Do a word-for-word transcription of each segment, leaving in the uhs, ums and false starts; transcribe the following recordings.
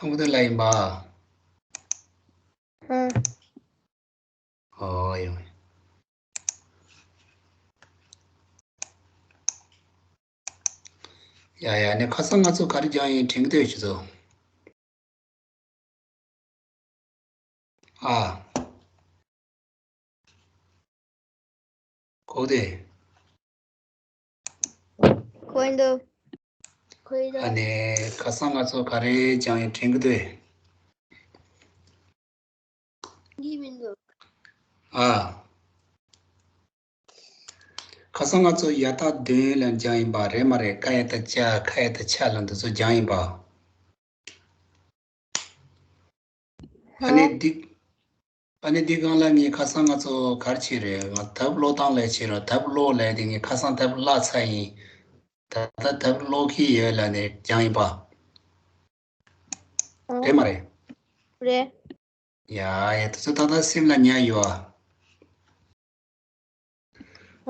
ཁོང་ཚོ་ལ་ཡིན་པ། ཨ། ཨོ་ཡོང་། ཡ་ཡ། ནི་ཁ་སང་ང་ཚོ་ག་རེ་སྦྱངས་ཡིན་དྲན་གི་འདུག་ཁྱེད་ཚོ། ཨ། གོ་བདེ། གོ་ཡིན་འདུག་གོ་ཡིན་འདུག་ཨ་ནི་ཁ་སང་ང་ཚོ་ག་རེ་སྦྱངས་ཡིན་དྲན་གི་འདུག་ཡིན་མི་འདུག་ཨ། ཁ་སང་ང་ཚོ་ཡ་ཐ་དོན་ལ་སྦྱངས་ཡིན་པ་རེད་མ་རེད། ཀ་ཡ་ཐ་ཅ། ཁ་ཡ་ཐ་ཆ་ལ་འདི་ཚོ་སྦྱངས་ཡིན་པ། ཨ་ནི་འདི། ཨ་ནི་འདི་སྒང་ལ་ངས་ཁ་སང་ང་ཚོ་ག་རེ་བྱས་རེད། ང་དེབ་ཀློག་སྟངས་ལ་བྱས་རོགས། དེབ་ཀློག་ལས་དེ་ངས་ཁ་སང་དེབ་བཀླགས་ཚར་ཡིན། ད་ལྟ་དེབ་ཀློག་གི་ཡོད་ལབ་ནས་སྦྱངས་ཡིན་པ། རེད་མ་རེད། རེད། ཡ་ཡ། དེ་ཚོ་ད་ལྟ་སེམས་ལ་ཉར་ཡོད་ཨ།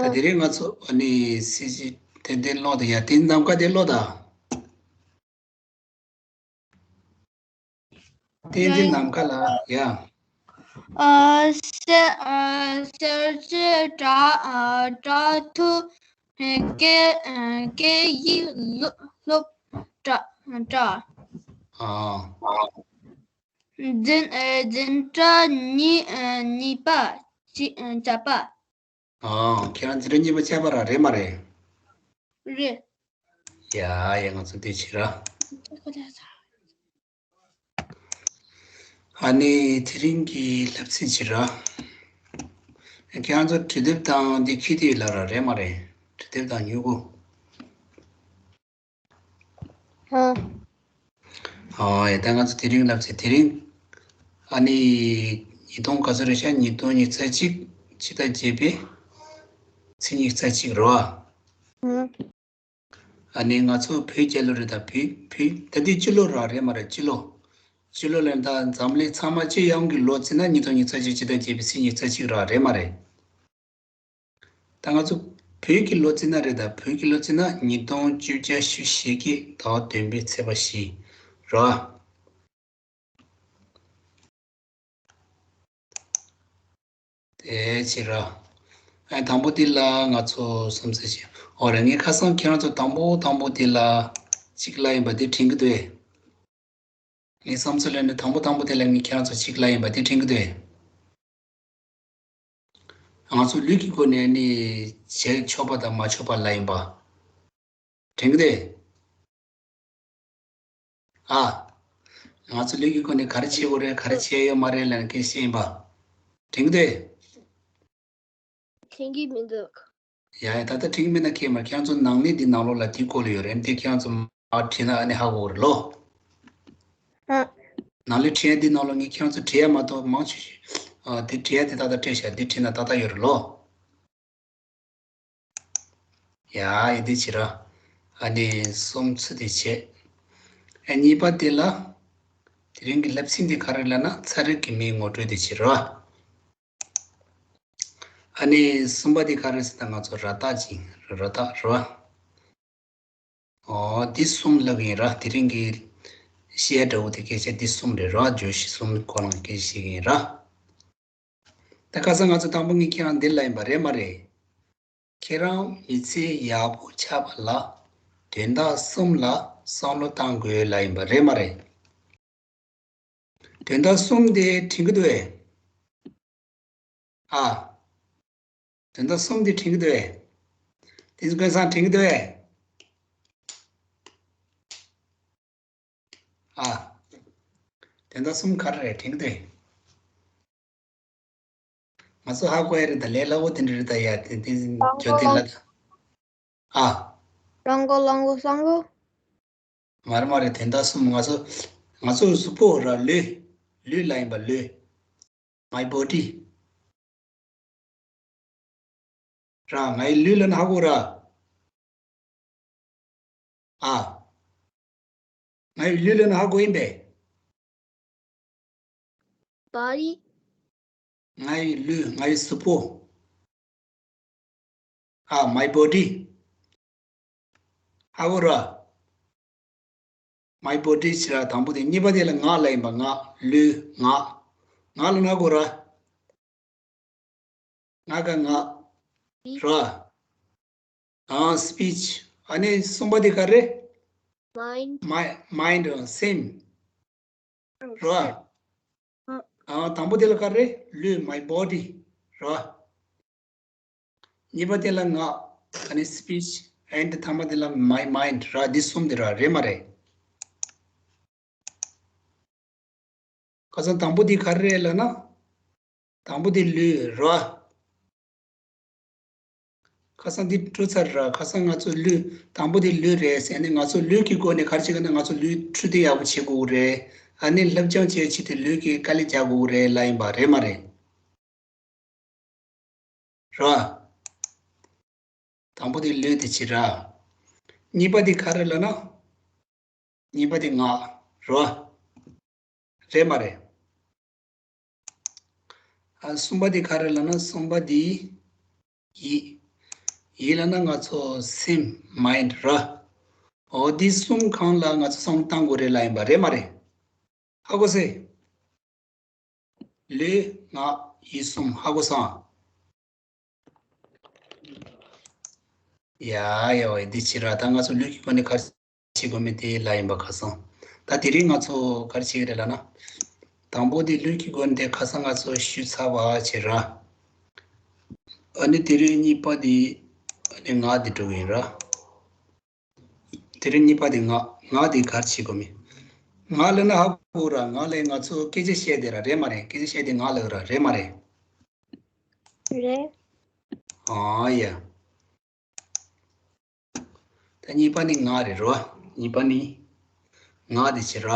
ད་དེ་རིང་ང་ཚོ་ཨ་ནི་སྲིད་ཇུས་དེ་འདི་ཀློག་དང་། ཡ་དེ་ནམ་མཁའ་དེ་ཀློག་དང་། དེ་འདི་ནམ་མཁའ་ལ་ཡ། ཨ། ཤར་ཨ། ཤར་གྱི་བྲག་ཨ། བྲག་ཐོག་སྐད་ཨ། སྐད་ཡིག་སློབ་སློབ་གྲྭ་གྲྭ། ཨ། འཛིན་ཨ། འཛིན་གྲྭ་གཉིས་ཨ། གཉིས་པ་བཅས་ཨ། བཅས་པ། ཨ། ཁྱེད་རང་འཛིན་གྲྭ་གཉིས་པ་བཅས་པ་ར་རེད་མ་རེད། རེད། ཡ་ཡ། ང་ཚོ་འདི་བྱེད་ར། ཨ་ནི་དེ་རིང་གི་བསླབ་ཚིགས་བྱེད་ར། ཁྱེད་རང་ཚོ་འབྲི་དེབ་དང་འདི་འཁྱེར་དེ་ལ་ར་རེད་མ་རེད། འབྲི་དེབ་དང་སྨྱུ་གུ། ཧ། ཨ། ཡ་ད་ང་ཚོ་དེ་རིང་བསླབ་ཚིགས་དེ་རིང་ཨ་ནི་ཉིས་སྟོང་ག་ཚོད་རེད་ཤག་ཉིས་སྟོང་ཉི་ཤུ་རྩ་གཅིག་ཕྱི་ཟླ་བརྒྱད་པའི་ཚེས་ཉི་ཤུ་རྩ་གཅིག་རེད་བ། ཧ། ཨ་ནི་ང་ཚོ་བོད་རྒྱལ་ལོ་རེད། ད་བོད་བོད་ད་ལྟའི་སྤྱི་ལོ་ར་རེད་མ་རེད། སྤྱི་ལོ། སྤྱི་ལོ་ལ་ད་འཛམ་གླིང་ཚང་མ་སྤྱི་ཡོངས་ཀྱི་ལོ་བརྩིས་ན་ཉིས་སྟོང་ཉི་ཤུ་རྩ་གཅིག་ཕྱི་ཟླ་བརྒྱད་པའི་ཚེས་ཉི་ཤུ་རྩ་གཅིག་ར་རེད་མ་རེད། ད་ང་ཚོ་བོད་ཀྱི་ལོ་བརྩིས་ན་རེད། ད་བོད་ཀྱི་ལོ་བརྩིས་ན་ཉིས་སྟོང་བཅོ་བརྒྱད་ཞེ་བཞི་གི་ཟླ་བ་བདུན་པའི་ཚེས་པ་བཞི་རེད་བ། དེ་བྱེད་ར། ཨ། དང་པོ་འདི་ལ་ང་ཚོ་བསམ་ཚུལ་བྱེད། ཨོ་རེད། ངས་ཁ་སང་ཁྱེད་རང་ཚོ་དང་པོ་དང་པོ་འདི་ལ་གཅིག་ལབ་ཡིན་པ་འདི་དྲན་གྱི་འདུག་གས། ངའི་བསམ་ཚུལ་ལ་ནི་དང་པོ་དང་པོ་དེ་ལ་ངས་ཁྱེད་རང་ཚོ་གཅིག་ལབ་ཡིན་པ་དེ་དྲན་གྱི་འདུག་གས། ང་ཚོ་ལུས་ཀྱི་སྒོ་ནས་ནི་བྱེད་ཆོག་པ་དང་མ་ཆོག་པ་ལབ་ཡིན་པ་དྲན་གྱི་འདུག་གས། ཨ། ང་ཚོ་ལུས་ཀྱི་སྒོ་ནས་ག་རེ་བྱེད་དགོས་རེད། ག་རེ་བྱེད་ཡོད་མ་རེད་ལབ་ནས་སྐད་བཤད་ཡིན་པ་དྲན་གྱི་འདུག་གས། དྲན་གྱི་མི་འདུག་ཡ་ཡ། ད་ལྟ་དྲན་གྱི་མེད་ན་ཁྱད་མ། ཁྱེད་རང་ཚོ་ནང་གནས་འདི་ནང་ལོགས་ལ་དེའི་སྐོར་ལ་ཡོད་རེད། འདི་ཁྱེད་རང་ཚོ་མར་བྲིས་ན་ཨ་ནི་ཧ་གོ་གི་རེད་ལོ། ཨ། ནང་ལོགས་བྲིས་ཡ་འདི་ནང་ལོགས་ངས་ཁྱེད་རང་ཚོ་བྲིས་ཡ་མ་གཏོགས་མང་ཆེ་ཤོས། ཨ། འདི་བྲིས་ཡ་འདི་ཏག་ཏག་བྲིས་ཤག་འདི་བྲིས་ན་ཏག་ཏག་ཡོད་རེད་ལོ། ཡ་ཡ། འདི་བྱེད་ར། ཨ་ནི་གསུམ་ཚུད་དེ་བྱེད། ཨ། གཉིས་པ་དེ་ལ་དེ་རིང་གི་བསླབ་ཚིགས་འདི་ག་རེ་ལབ་ན་ཚན་རིག་གི་མིང་ངོ་སྤྲོད་དེ་བྱེད་ར། ཨ་ནི་གསུམ་པ་དེ་ག་རེ་ཟེར་ན་ང་ཚོ་ར་བཏགས་ཅིང་། ར་བཏགས་ར། ཨོ། འདི་གསུམ་ལབ་ཡིན་ར། དེ་རིང་གི་བཤད་འདྲ་བོ་དེ་སྐད་ཆ་འདི་གསུམ་རེད་ར། བརྗོད་གཞི་གསུམ་ཁོ་རང་སྐད་ཆ་བཤད་ཀྱི་ཡིན་ར། ད་ཁ་སང་ང་ཚོ་དང་པོ་ངས་ཁྱེད་རང་འདི་ལབ་ཡིན་པ་རེད་མ་རེད། ཁྱེད་རང་མི་ཚེ་ཡག་པོ་ཆགས་པ་ལ་དོན་དག་གསུམ་ལ་བསམ་བློ་བཏང་དགོས་ལབ་ཡིན་པ་རེད་མ་རེད། དོན་དག་གསུམ་དེ་དྲན་གྱི་འདུག་གས། ཨ། དོན་དག་གསུམ་དེ་དྲན་གྱི་འདུག་གས། དེ་ཚོ་ཀུན་བཟང་དྲན་གྱི་འདུག་གས། ཨ། དོན་དག་གསུམ་ག་རེ་རེད་དྲན་གྱི་འདུག་གས། ང་ཚོ་ཧ་གོ་ཡ་རེད། ད་ལས་སླ་བོ་དེ་འདྲ་རེད། ད་ཡ་དེ་དེ་བརྗོད་དེ་ལ། ཨ། རང་མགོ་རང་མགོ་བསམ་གོ། མ་རེད་མ་རེད། དོན་དག་གསུམ། ང་ཚོ་ང་ཚོ་གཟུགས་པོ་ར། ལུས། ལུས་ལབ་ཡིན་པ། ལུས། My body། ར། ངའི་ལུས་ལབ་ན་ཧ་གོ་ར། ཨ། ངའི་ལུས་ལབ་ན་ཧ་གོ་ཡིན་པས། Body། ངའི་ལུས། ངའི་གཟུགས་པོ། ཨ། My body། ཧ་གོ་ར། my body ཟེར་ར། དང་པོ་དེ། གཉིས་པ་དེ་ལ་ངག་ལབ་ཡིན་པ། ངག་ལུས་ངག་ངག་ལ་ན་གོ་ར། ང་ག་ང་ར། ཨ་speech། ཨ་ནི་གསུམ་པ་དེ་ག་རེ། mind mind སེམས་ར། ཨ་དང་པོ་དེ་ལ་ག་རེ། ལུས། my body ར། གཉིས་པ་དེ་ལ་ངག་ཨ་ནི་speech and ཐ་མ་དེ་ལ་my mind ར། འདི་གསུམ་དེ་ར། རེད་མ་རེད། ཁ་སང་དང་པོ་དེ་ག་རེ་རེད་ལབ་ན། དང་པོ་དེ་ལུས་ར། ཁ་སང་འདི་འཁྲུལ་ཚར་ར། ཁ་སང་ང་ཚོ་ལུས། དང་པོ་དེ་ལུས་རེད་ཟེར་ནས། ང་ཚོ་ལུས་ཀྱི་སྒོ་ནས་ག་རེ་བྱེད་ཀྱི་ན། ང་ཚོ་ལུས་འཕྲོད་བསྟེན་ཡག་པོ་བྱེད་དགོས་རེད། ཨ་ནི་སློབ་སྦྱོང་བྱེད་ཆེད་དུ་ལུས་ཀྱི་དཀའ་ལས་རྒྱག་དགོས་རེད་ལབ་ཡིན་པ། རེད་མ་རེད། ར། དང་པོ་དེ་ལུས་དེ་བྱེད་ར། གཉིས་པ་དེ་ག་རེ་ལབ་ན། གཉིས་པ་དེ་ངག་ར། རེད་མ་རེད། ཨ་གསུམ་པ་དེ་ག་རེ་ལབ་ན། གསུམ་པ་དེ་ཡིད། ཡིད་ལབ་ན་ང་ཚོ་སེམས། mind ར། འོ་འདི་གསུམ་སྒང་ལ་ང་ཚོ་བསམ་བློ་བཏང་དགོས་རེད་ལབ་ཡིན་པ། རེད་མ་རེད། ཧ་གོ་སོང་། ལུས་ངག་ཡིད་གསུམ། ཧ་གོ་སོང་། ཡ་ཡ། འོ་འདི་བྱེད་ར། ད་ང་ཚོ་ལུས་ཀྱི་སྒོ་ནས་ག་རེ་བྱེད་དགོས་མིན་དེ་ལབ་ཡིན་པ། ཁ་སང་། ད་དེ་རིང་ང་ཚོ་ག་རེ་བྱེད་ཀྱི་རེད་ལབ་ན། དང་པོ་དེ་ལུས་ཀྱི་སྒོ་ནས་དེ་ཁ་སང་ང་ཚོ་ཞུས་ཚར་བ་བྱེད་ར། ཨ་ནི་དེ་རིང་གཉིས་པ་དེ། ཨ་ནི་ངག་དེ་འགྲོ་གི་ཡིན་ར། དེ་རིང་གཉིས་པ་དེ་ངག་ངག་དེ་ག་རེ་བྱེད་དགོས་མིན། ངག་ལབ་ན་ཧ་གོ་ར། ངག་ལབ་ན་ང་ཚོ་སྐད་ཆ་བཤད་དེ་ར། རེད་མ་རེད། སྐད་ཆ་བཤད་དེ་ངག་ལབ་ར། རེད་མ་རེད། རེད། ཨ་ཡ། ད་གཉིས་པ་ནི་ངག་རེད་རོ། གཉིས་པ་ནི་ངག་དེ་བྱེད་ར།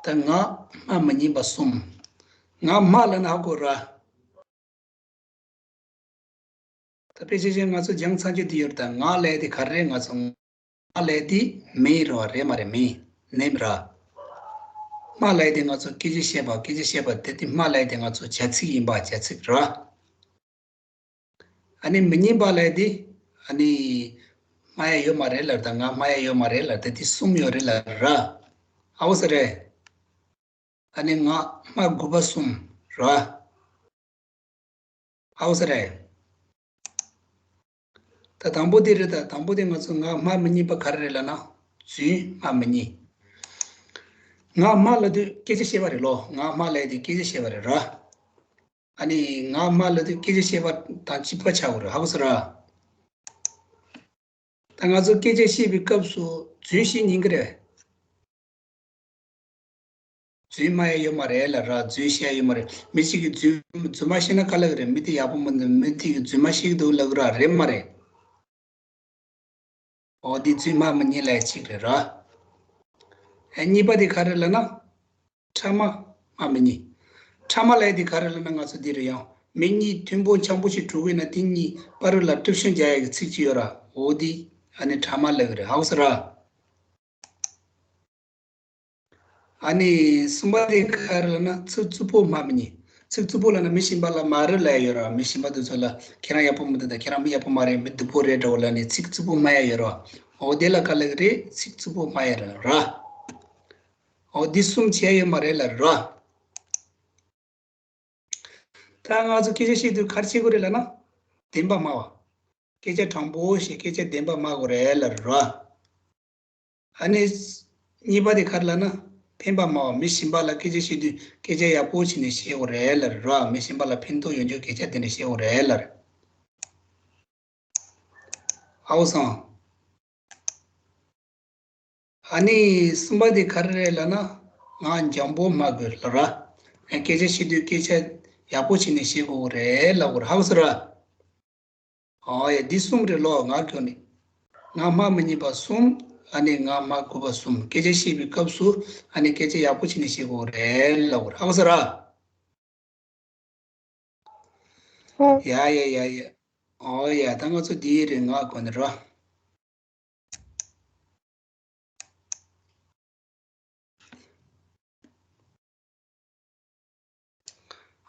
ད་ངག་སྨྲ་མི་ཉན་པ་གསུམ། ངག་སྨྲ་ལབ་ན་ཧ་གོ་ར། ད་དཔེ་ཆ་བཞག་ང་ཚོ་སྦྱང་ཚར་རྒྱུ་དེ་ཡོད་རེད། ད་ངག་ལབ་དེ་ག་རེ་རེད། ང་ཚོ་ངག་ལབ་དེ་མིང་རེད་པ། རེད་མ་རེད། མིང་name ར། སྨྲ་ལབ་དེ་ང་ཚོ་སྐད་ཆ་བཤད་པ། སྐད་ཆ་བཤད་པ་དེ་དེ་སྨྲ་ལབ་དེ་ང་ཚོ་བྱ་ཚིག་ཡིན་པ། བྱ་ཚིག་ར། ཨ་ནི་མི་ཉན་པ་ལབ་དེ་ཨ་ནི་སྨྲ་ཡ་ཡོད་མ་རེད་ལབ། ད་ངག་སྨྲ་ཡ་ཡོད་མ་རེད་ལབ། ད་དེ་གསུམ་ཡོད་རེད་ལབ་ར། ཧ་གོ་སོང་རེད། ཨ་ནི་ངག་སྨྲ་དགོས་པ་གསུམ་ར། ཧ་གོ་སོང་རེད། ད་དང་པོ་དེ་རེད། ད་དང་པོ་དེ་ང་ཚོ་ངག་སྨྲ་མི་ཉན་པ་ག་རེ་རེད་ལབ་ན། རྫུན་སྨྲ་མི་ཉན། ངག་སྨྲ་ལབ་དུས་སྐད་ཆ་བཤད་པ་རེད་ལོ། ངག་སྨྲ་ལབ་དེ་སྐད་ཆ་བཤད་པ་རེད་ར། ཨ་ནི་ངག་སྨྲ་ལབ་དུས་སྐད་ཆ་བཤད་པ་དང་གཅིག་པ་ཆགས་དགོས་རེད། ཧ་གོ་སོང་ར། ད་ང་ཚོ་སྐད་ཆ་བཤད་པའི་སྐབས་སུ་རྫུན་བཤད་ཉན་གི་རེད། རྫུན་སྨྲ་ཡ་ཡོད་མ་རེད་ལབ་ར། རྫུན་བཤད་ཡ་ཡོད་མ་རེད། མི་གཅིག་གིས་རྫུན་རྫུན་མ་བཤད་ན་དཀའ་ལས་རེད། མི་དེ་ཡག་པོ་མི་འདུག་མི་དེ་གིས་རྫུན་མ་བཤད་ཀྱི་འདུག་ལབ་གི་ར། རེད་མ་རེད། འོ་འདི་རྫུན་སྨྲ་མི་ཉན་ལབ་ཡ་གཅིག་རེད་ར། ཨ་གཉིས་པ་དེ་ག་རེ་ལབ་ན། ཕྲ་མ་སྨྲ་མི་ཉན། ཕྲ་མ་ལབ་ཡ་དེ་ག་རེ་ལབ་ན། ང་ཚོ་འདི་རེད། ཡང་མི་གཉིས་མཐུན་པོ་འཆམ་པོ་ཞིག་འགྲོ་གི་ཡོད་ན་དེ་གཉིས་བར་ལ་གྲུབ་ཤིང་རྒྱག་ཡ་གི་ཚིག་ཅིག་ཡོད་ར། འོ་འདི་ཨ་ནི་ཕྲ་མ་ལབ་གི་རེད། ཧ་གོ་སོང་ར། ཨ་ནི་གསུམ་པ་དེ་ག་རེ་ལབ་ན། ཚིག་རྩུབ་པོ་སྨྲ་མི་ཉན། ཚིག་རྩུབ་པོ་ལབ་ན་མི་གཞན་པ་ལ་མ་རེད་ལབ་ཡ་ཡོད་ར། མི་གཞན་པ་དེ་ཚོ་ལ་ཁྱེད་རང་ཡག་པོ་མི་འདུག་ད་ཁྱེད་རང་མི་ཡག་པོ་མ་རེད། མི་སྡུག་པོ་རེད་འདྲ་བོ་ལབ་ནས་ཚིག་རྩུབ་པོ་སྨྲ་ཡ་ཡོད་ར། འོ་དེ་ལ་ག་ལབ་གི་རེད། ཚིག་རྩུབ་པོ་སྨྲ་ཡ་ར་ར། འོ་འདི་གསུམ་བྱས་ཡོད་མ་རེད་ལབ་ར། ད་ང་ཚོ་སྐད་ཆ་བཤད་དུས་ག་རེ་བྱེད་དགོས་རེད་ལབ་ན། བདེན་པ་སྨྲ་བ། སྐད་ཆ་དྲང་པོ་བཤད། སྐད་ཆ་བདེན་པ་སྨྲ་དགོས་རེད་ལབ་ར། ཨ་ནི་གཉིས་པ་དེ་ག་རེ་ལབ་ན། ཕན་པ་སྨྲ་བ། མི་གཞན་པ་ལ་སྐད་ཆ་བཤད་དུས་སྐད་ཆ་ཡག་པོ་བྱས་ནས་བཤད་དགོས་རེད་ལབ་ར། མི་གཞན་པ་ལ་ཕན་ཐོགས་ཡོང་རྒྱུ་སྐད་ཆ་དེ་འདྲ་བཤད་དགོས་རེད་ལབ། ཧ་གོ་སོང་། ཨ་ནི་གསུམ་པ་དེ་ག་རེ་རེད་ལབ་ན། ངག་འཇམ་པོ་སྨྲ་དགོས་ལབ་ར། ཨ་སྐད་ཆ་བཤད་དུས་སྐད་ཆ་ཡག་པོ་བྱས་ནས་བཤད་དགོས་རེད་ལབ་དགོས་རེད། ཧ་གོ་སོང་ར། ཨོ་ཡ། འདི་གསུམ་རེད་ལོ། ངག་གི་སྒོ་ནས། ངག་སྨྲ་མི་ཉན་པ་གསུམ། ཨ་ནི་ངག་སྨྲ་དགོས་པ་གསུམ། སྐད་ཆ་བཤད་པའི་སྐབས་སུ་ཨ་ནི་སྐད་ཆ་ཡག་པོ་བྱས་ནས་བཤད་དགོས་རེད་ལབ་དགོས་རེད། ཧ་གོ་སོང་ར། ཨོ། ཡ་ཡ་ཡ་ཡ། ཨོ་ཡ། ད་ང་ཚོ་འདི་རེད། ངག་གི་སྒོ་ནས་ར།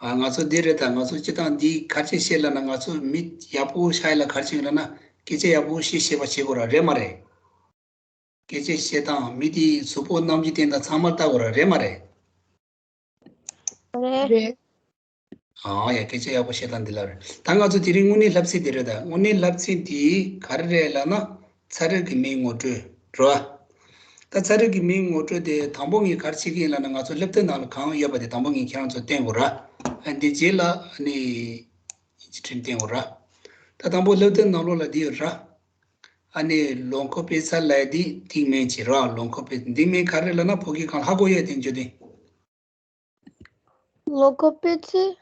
ཨ་ང་ཚོ་འདི་རེད། ད་ང་ཚོ་སྤྱིར་བཏང་འདི་ག་རེ་བྱེད་ལབ་ན། ང་ཚོ་མི་ཡག་པོ་ཆགས་ཡ་ལ་ག་རེ་བྱེད་ལབ་ན། སྐད་ཆ་ཡག་པོ་བཤད་ཤེས་པ་བྱེད་དགོས་ར། རེད་མ་རེད། སྐད་ཆ་བཤད་སྟངས་མི་དེའི་གཟུགས་པོ་རྣམ་འགྱུར་བསྟན་སྟངས་ཚང་མ་ལྟ་དགོས་ར། རེད་མ་རེད། རེད། རེད། ཨ་ཡ། སྐད་ཆ་ཡག་པོ་བཤད་སྟངས་འདི་ལ་རེད། ད་ང་ཚོ་དེ་རིང་དངོས་གནས་བསླབ་ཚིགས་དེ་རེད། ད་དངོས་གནས་བསླབ་ཚིགས་འདི་ག་རེ་རེད་ལབ་ན། ཚན་རིག་གི་མིང་ངོ་སྤྲོད་རེད་བ། ད་ཚན་རིག་གི་མིང་ངོ་སྤྲོད་དེ་དང་པོ་ངས་ག་རེ་བྱེད་ཀྱི་ཡིན་ལབ་ན། ང་ཚོ་སློབ་དེབ་ནང་ལ་གང་ཡོད་པ་དེ་དང་པོ་ངས་ཁྱེད་རང་ཚོ་བསྟན་དགོས་ར། ཨ་འདི་རྗེས་ལ་ཨ་ནི་ཨིན་ཇི་ཁྲིམས་བསྟན་དགོས་ར། ད་དང་པོ་སློབ་དེབ་ནང་ལོགས་ལ་འདི་ཡོད་ར། ཨ་ནི་ལོ་འཁོར་སྤེལ་ཚར་ལབ་དེ་འདི་མིང་བྱེད་ར། ལོ་འཁོར་སྤེལ་འདི་མིང་ག་རེ་ལབ་ན། ཕོ་སྐད་གང་ལ་ཧ་གོ་ཡོད་དེ་འཇོ་དེ། ལོ་འཁོར་སྤེལ་ཚུལ།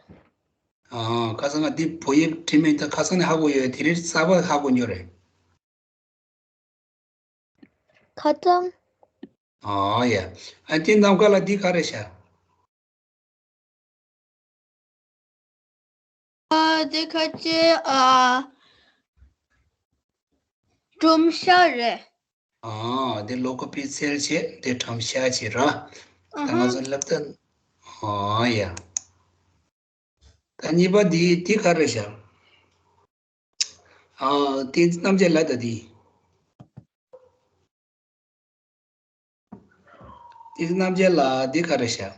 ཨ། ཁ་སང་ང་འདི་བོད་ཡིག་བྲིས་མིན་ད་ཁ་སང་ནས་ཧ་གོ་ཡོད། དེ་རིང་གསར་པ་ཧ་གོ་འགྱོ་རེད། ཁ་གྲངས། ཨ་ཡ། ཨ་འདི་ནམ་མཁའ་ལ་འདི་ག་རེ་ཤག་ཨ་དེ་ཁ་ཅེ་ཨ་གྲུམ་ཤ་རེད། ཨ་དེ་ལོ་འཁོར་སྤེལ་ཚུལ་བྱས། དེ་གྲུམ་ཤ་བྱས་ར། ད་ང་ཚོ་སློབ་དེབ། ཨ་ཡ། ད་གཉིས་པ་འདི་འདི་ག་རེ་ཤག་ཨ་དེ་རྣམ་བཅད་ལ་ད་འདི། དེ་རྣམ་བཅད་ལ་འདི་ག་རེ་ཤག་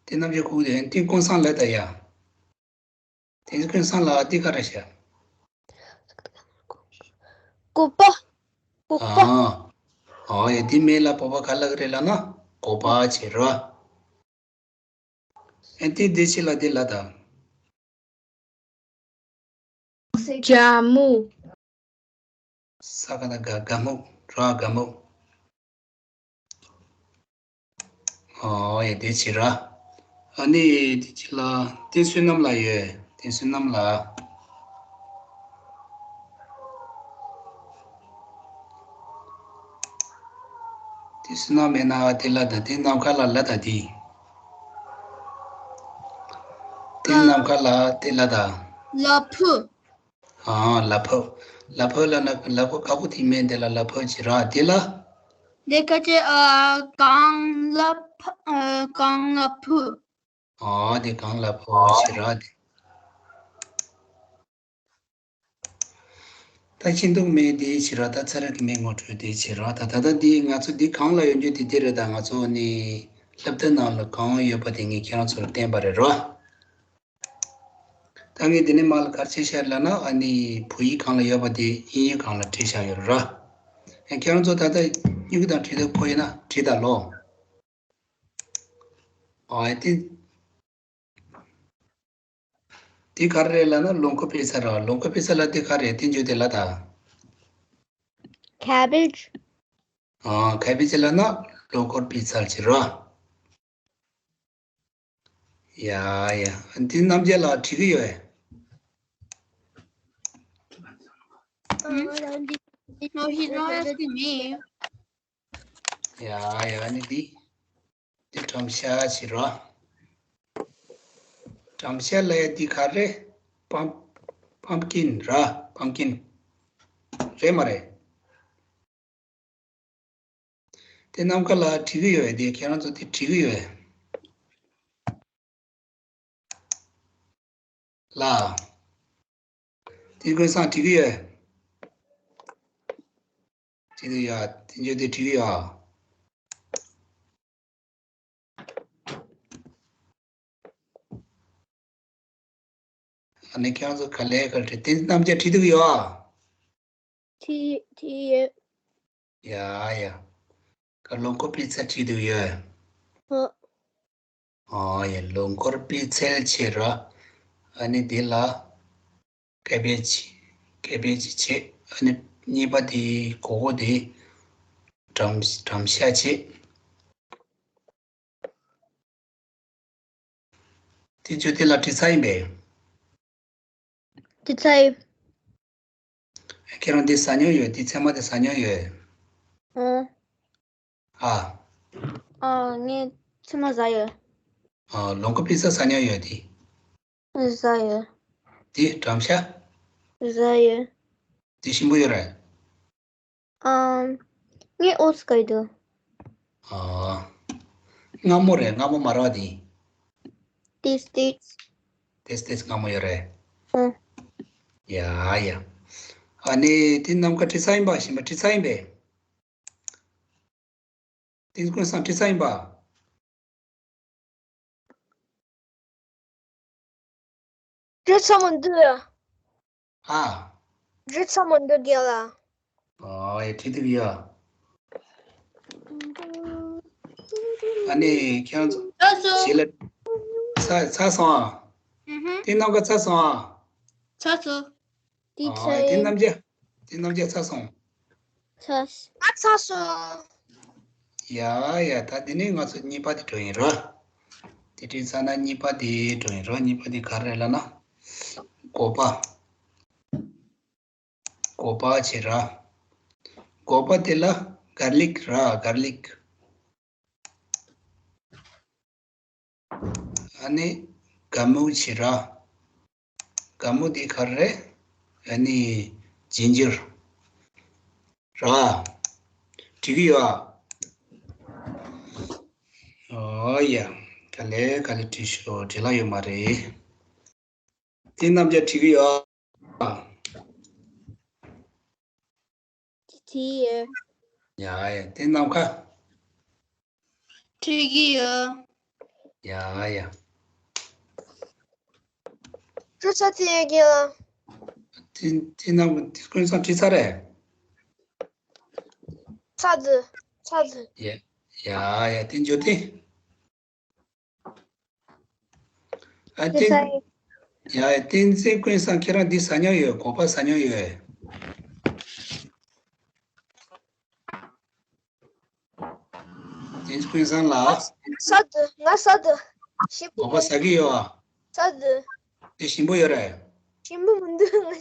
དེ་རྣམ་བཅད་ཁུག་དེ་དེ་ཀུན་བཟང་ལ་ད་ཡ། དེ་ཀུན་བཟང་ལ་འདི་ག་རེ་ཤག་སྐུད་པ། སྐུད་པ། ཨ། ཨོ་ཡ། འདི་མིང་ལ་བོད་པ་ག་ལབ་ཀྱི་རེད་ལབ་ན། སྐུད་པ་བྱས་ར། ཨེ་འདི་འདི་ཕྱི་ལ་འདི་ལ་ད། རྒྱ་སྨུག་ས་ཀ་ན་ག་རྒ་སྨུག་ར། རྒ་སྨུག་ཨོ་ཡ། དེ་བྱས་ར། ཨ་ནི་དེ་ཕྱི་ལ་དེ་བསོད་ནམས་ལ་ཡོད། དེ་བསོད་ནམས་ལ། དེ་བསོད་ནམས་མེད་ན་དེ་ལ་ད། དེ་ནམ་མཁའ་ལ་ལ་ད་དེ། དེ་ནམ་མཁའ་ལ་དེ་ལ་ད། ལ་ཕུག་ཨ། ལ་ཕུག་ལ་ཕུག་ལབ་ན་ལ་ཕུག་ཁ་ཕུག་དེ་མིན། དེ་ལ་ལ་ཕུག་བྱས་ར། དེ་ལ། དེ་ཁ་ཅེ་ཨ་གངས་ལ་ཕུག་ཨ་གངས་ལ་ཕུག་ཨ་དེ་གངས་ལ་ཕུག་བྱས་ར་དེ། ད་ཤེས་འདུག་མེད་དེ་བྱས་ར། ད་ཚན་རིག་གི་མིང་ངོ་སྤྲོད་དེ་བྱས་ར། ད་ད་ལྟ་འདི་ང་ཚོ་འདི་གང་ལ་ཡོད་རྒྱུ་དེ་དེ་རེད། ད་ང་ཚོ་ནི་སློབ་དེབ་ནང་ལ་གང་ཡོད་པ་དེ་ངས་ཁྱེད་རང་ཚོར་བསྟན་པ་རེད་ར། ད་ངས་འདི་ནས་མར་ལ་ག་རེ་བྱས་ཤག་ལབ་ན། ཨ་ནི་བོད་ཡིག་སྒང་ལ་ཡོད་པ་དེ་དབྱིན་ཡིག་སྒང་ལ་བྲིས་བཞག་ཡོད་ར། ཨ་ཁྱེད་རང་ཚོ་ད་ལྟ་སྨྱུ་གུ་དང་བྲིས་ཐབས་ཁོ་ཡིན་ན་བྲིས་ད་ལོ། ཨ་དེ་དེ་ག་རེ་རེད་ལབ་ན་ལོ་འཁོར་སྤེལ་ཚུལ་ར། ལོ་འཁོར་སྤེལ་ཚུལ་ལ་དེ་ག་རེ་དེ་འཇོ་དེ་ལ་ད། Cabbage། ཨ་cabbage ལབ་ན་ལོ་འཁོར་སྤེལ་ཚུལ་བྱས་ར། ཡ་ཡ། འདི་རྣམ་བཅད་ལ་བྲིས་ཀྱི་ཡོད། No, he's not asking me. ཡ་ཡ། ཨ་ནི་འདི་འདི་གྲུམ་ཤ་བྱས་ར། གྲུམ་ཤ་ལབ་ཡ་འདི་ག་རེ། pump pumpkin ར། pumpkin རེད་མ་རེད། དེ་ནམ་མཁའ་ལ་བྲིས་ཀྱི་ཡོད། དེ་ཁྱེད་རང་ཚོ་དེ་བྲིས་ཀྱི་ཡོད་ལ། དེ་ཀུན་བཟང་བྲིས་ཀྱི་ཡོད། བྲིས་ཀྱི་ཡོད། དེ་འཇོ་དེ་བྲིས་ཀྱི་ཡོད། ཨ་ནི་ཁྱེད་རང་ཚོ་ག་ལེ་ག་ལེ་དེ་རྣམ་བཅད་བྲིས་འདུག་ཡོད་ཨ། བྲིས་བྲིས་ཡོད། ཡ་ཡ། ག་ལོ་འཁོར་སྤེལ་ཚུལ་བྲིས་འདུག་ཡོད། ཧོ། ཨ་ཡ། ལོ་འཁོར་སྤེལ་ཚུལ་བྱས་ར། ཨ་ནི་དེ་ལ་cabbage cabbage བྱས། ཨ་ནི་གཉིས་པ་དེ་གོ་གོ་དེ་གྲུམ་གྲུམ་ཤ་བྱས། དེ་ཚོ་དེ་ལ་བྲིས་ཚར་ཡིན་པས། བྲིས་ཚར་ཡིན། ཁྱེད་རང་དེ་ཟ་མྱོང་ཡོད། དེ་ཚལ་མ་དེ་ཟ་མྱོང་ཡོད། ཨ། ཨ། ཨ། ངས་ཚལ་མ་ཟ་ཡོད། ཨ། ལོ་འཁོར་སྤེལ་ཚུལ་ཟ་མྱོང་ཡོད་དེ། ཟ་ཡོད། དེ་གྲུམ་ཤ། ཟ་ཡོད། དེ་ཞིམ་པོ་ཡོད་རེད། ཨམ། ངས་ཨོ་ཙི་ག་ཡི་འདུག་ཨ། མངར་མོ་རེད། མངར་མོ་མ་རེད་པ་དེ། ཏིས་ཏིས། ཏིས་ཏིས་མངར་མོ་ཡོད་རེད། ཨ། ཡ་ཡ། ཨ་ནི་དེ་ནམ་མཁའ་བྲིས་ཚར་ཡིན་པ། གཞན་པ་བྲིས་ཚར་ཡིན་པས། དེ་ཀུན་བཟང་བྲིས་ཚར་ཡིན་པ། བྲིས་ཚར་མི་འདུག་ཨ། བྲིས་ཚར་མི་འདུག་རྒན་ལགས། ཨ་ཡ། བྲིས་འདུག་ཡ། ཨ་ནི་ཁྱེད་རང་ཚོ་ཚར་སོང་། ཞིག་ལ་ཚར་ཚར་སོང་ཨ། ཨུ་ཧུམ། དེ་ནམ་མཁའ་ཚར་སོང་ཨ། ཚར་སོང་། དེ་ཨ་ཚར་དེ་ཡིན། རྣམ་རྒྱལ། དེ་རྣམ་རྒྱལ་ཚར་སོང་། ཚར། ང་ཚར་སོང་། ཡ་ཡ། ད་དེ་ནས་ང་ཚོ་གཉིས་པ་དེ་འགྲོ་ཡིན་ར། དེ་བྲིས་ཚར་ན་གཉིས་པ་དེ་འགྲོ་ཡིན་ར། གཉིས་པ་དེ་ག་རེ་ལབ་ན། སྒོག་པ། སྒོག་པ་བྱེད་ར། སྒོག་པ་དེ་ལ་གར་ལིག་ར། གར་ལིག་ཨ་ནི་སྒ་སྨུག་བྱེད་ར། སྒ་སྨུག་དེ་ག་རེ་རེད། ཨ་ནི་ཇིན་ཇར་ར། འགྲིག་གི་ཡོད་ཨ། ཨོ་ཡ། ག་ལེ་ག་ལེ་བྲིས་ཤོག་བྲིས་ལ་ཡོད་མ་རེད། དེ་རྣམ་རྒྱལ་བྲིས་གི་ཡོད་ཨ། བྲིས་ཡོད། ཡ་ཡ། དེ་ནམ་མཁའ། བྲིས་ཀྱི་ཡོད། ཡ་ཡ། བྲིས་ཚར་དེ་ཡ་གི་ལ། དེ་དེ་ནམ་དེ་ཀུན་བཟང་བྲིས་ཚར་རེད། ཚར་དུ་ཚར་དུ། ཡ་ཡ་ཡ། དེ་འཇོ་དེ། ཨ་བྲིས་བསྟན་ཚར་ཡིན། ཡ་བསྟན་འཛིན་ཀུན་བཟང་ཁྱེད་རང་འདི་ཟ་མྱོང་ཡོད། སྒོག་པ་ཟ་མྱོང་ཡོད། བསྟན་འཛིན་ཀུན་བཟང་ལགས། ཟ་དུ་ང་ཟ་དུ། ཞིམ་པོ། སྒོག་པ་ཟ་གི་ཡོད་ཨ། ཟ་དུ། དེ་ཞིམ་པོ་ཡོད་རེད། ཞིམ་པོ་མི་འདུག་ང་།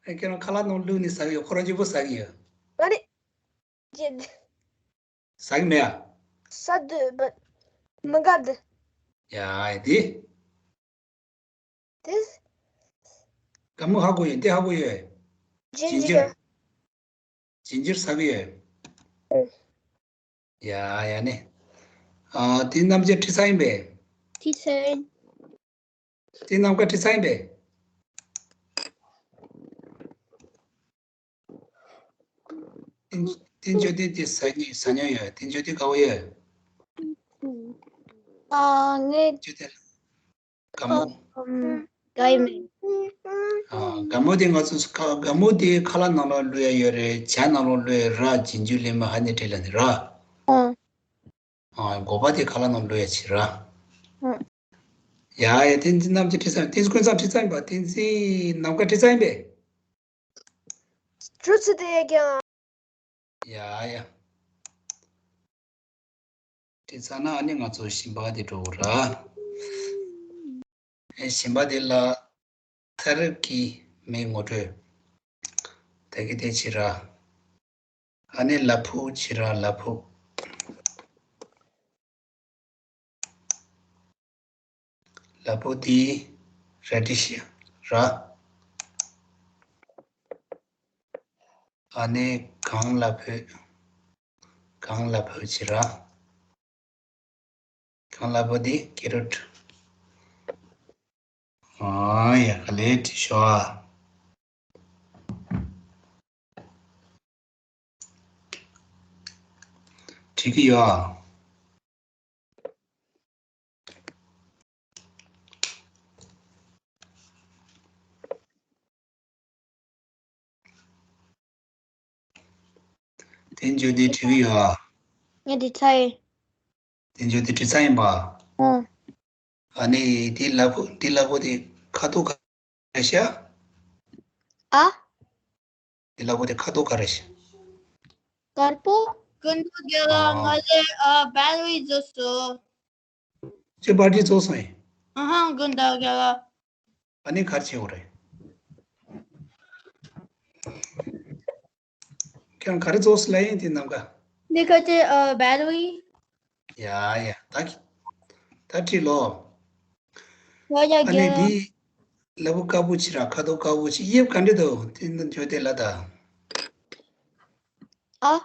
ཨ་ཁྱེད་རང་ཁ་ལག་ནང་བླུགས་ནས་ཟ་གི་ཡོད། ཁོ་རང་སྐྱིད་པོ་ཟ་གི་ཡོད། ང་རེད། ཟ་གི་མེད་ཨ། ཟ་དུས་བ། མི་དགའ་དུས། ཡ་ཨེ་དེ། དེ། སྒ་སྨུག་ཧ་གོ་ཡོད། དེ་ཧ་གོ་ཡོད། ཇིན་ཇིན་ཇར། ཇར། ཇིན་ཇར་ཟ་གི་ཡོད། ཨུ། ཡ་ཡ་ནི། ཨ་དེ་རྣམ་རྒྱལ་བྲིས་ཚར་ཡིན་པས། བྲིས་ཚར་ཡིན། དེ་ནམ་མཁའ་བྲིས་ཚར་ཡིན་པས། དེ་དེ་འཇོ་དེ་དེ་ཟ་མྱོང་ཟ་མྱོང་ཡོད། དེ་འཇོ་དེ་དགའ་བོ་ཡོད། ཨ་ངས། འཇོ་དེ་སྒ་སྨུག་ཨམ། དགའ་ཡི་མེད། ཨ་སྒ་སྨུག་དེ་ང་ཚོ་ཁ་སྒ་སྨུག་དེ་ཁ་ལག་ནང་ལ་བླུགས་ཡ་ཡོད་རེད། ཇ་ནང་ལ་བླུགས་ཡ་ར། ཇིན་ཇུ་ལི་མ་ཧ་ནི་ཏྲི་ལ་ནི་ར། ཨ། ཨ་སྒོག་པ་དེ་ཁ་ལག་ནང་བླུགས་ཡ་བྱེད་ར། ཨ། ཡ་ཡ། བསྟན་འཛིན་རྣམ་རྒྱལ་བྲིས་ཚར། བསྟན་འཛིན་ཀུན་བཟང་བྲིས་ཚར་ཡིན་པ། བསྟན་འཛིན་ནམ་མཁའ་བྲིས་ཚར་ཡིན་པས། བྲིས་ཚར་དེ་ཡ་ཀྱང་། ཡ་ཡ། བྲིས་ཚར་ན་ཨ་ནི་ང་ཚོ་གཞན་པ་དེ་འགྲོ་ར། ཨེ་གཞན་པ་དེ་ལ་ཐ་རིག་གི་མིང་ངོ་སྤྲོད་ད་གི་དེ་བྱེད་ར། ཨ་ནི་ལ་ཕུག་བྱེད་ར། ལ་ཕུག་ལ་ཕུག་དེ་ར་ཌི་ཤི་ར། ཨ་ནི་གངས་ལ་ཕུག་གངས་ལ་ཕུག་བྱེད་ར། གངས་ལ་ཕུག་དེ་ཀེ་རོ་ཊི། ཨ་ཡ། ག་ལེ་བྲིས་ཤོག་ཨ། བྲིས་ཀྱི་ཡོད་ཨ། དེ་འཇོ་དེ་བྲིས་ཀྱི་ཡོད་ཨ། ངས་བྲིས་ཚར་ཡིན། དེ་འཇོ་དེ་བྲིས་ཚར་ཡིན་པ། ཨ། ཨ་ནི་དེ་ལ་ཕུག་དེ་ལ་ཕུག་དེ་ཁ་ཐུག་ག་རེ་ཤ། ཨ། དེ་ལ་ཕུག་དེ་ཁ་ཐུག་ག་རེ་ཤ། དཀར་པོ། ཀུན་ཏུ་རྒྱལ་ལ། ཨ། ང་ལས་ཨ་བེ་ཊི་རི་རྫོགས་སོང་། ཁྱོད་བེ་ཊི་རི་རྫོགས་སོང་ཡིན། ཨ་ཧ། ཀུན་ཏུ་རྒྱལ་ལ། ཨ་ནི་ག་རེ་བྱེད་དགོས་རེད། ཁྱེད་རང་ག་རེ་རྫོགས་སོང་ལབ་ཡིན་དེ་ནམ་མཁའ། འདི་ག་ཅི་ཨ་བེ་ཊི་རི། ཡ་ཡ། ད་གི་ད་བྲིས་ལོ། ཡ་ཡ། ཨ་ནི་རྒན། འདི་ལ་ཕུག་དཀར་པོ་ཅིག་ར། ཁ་དོག་དཀར་པོ་ཅིག་དབྱིབས་ག་འདྲ་འདུག་དེ་འདི་འཇོ་དེ་ལ་ད། ཨ།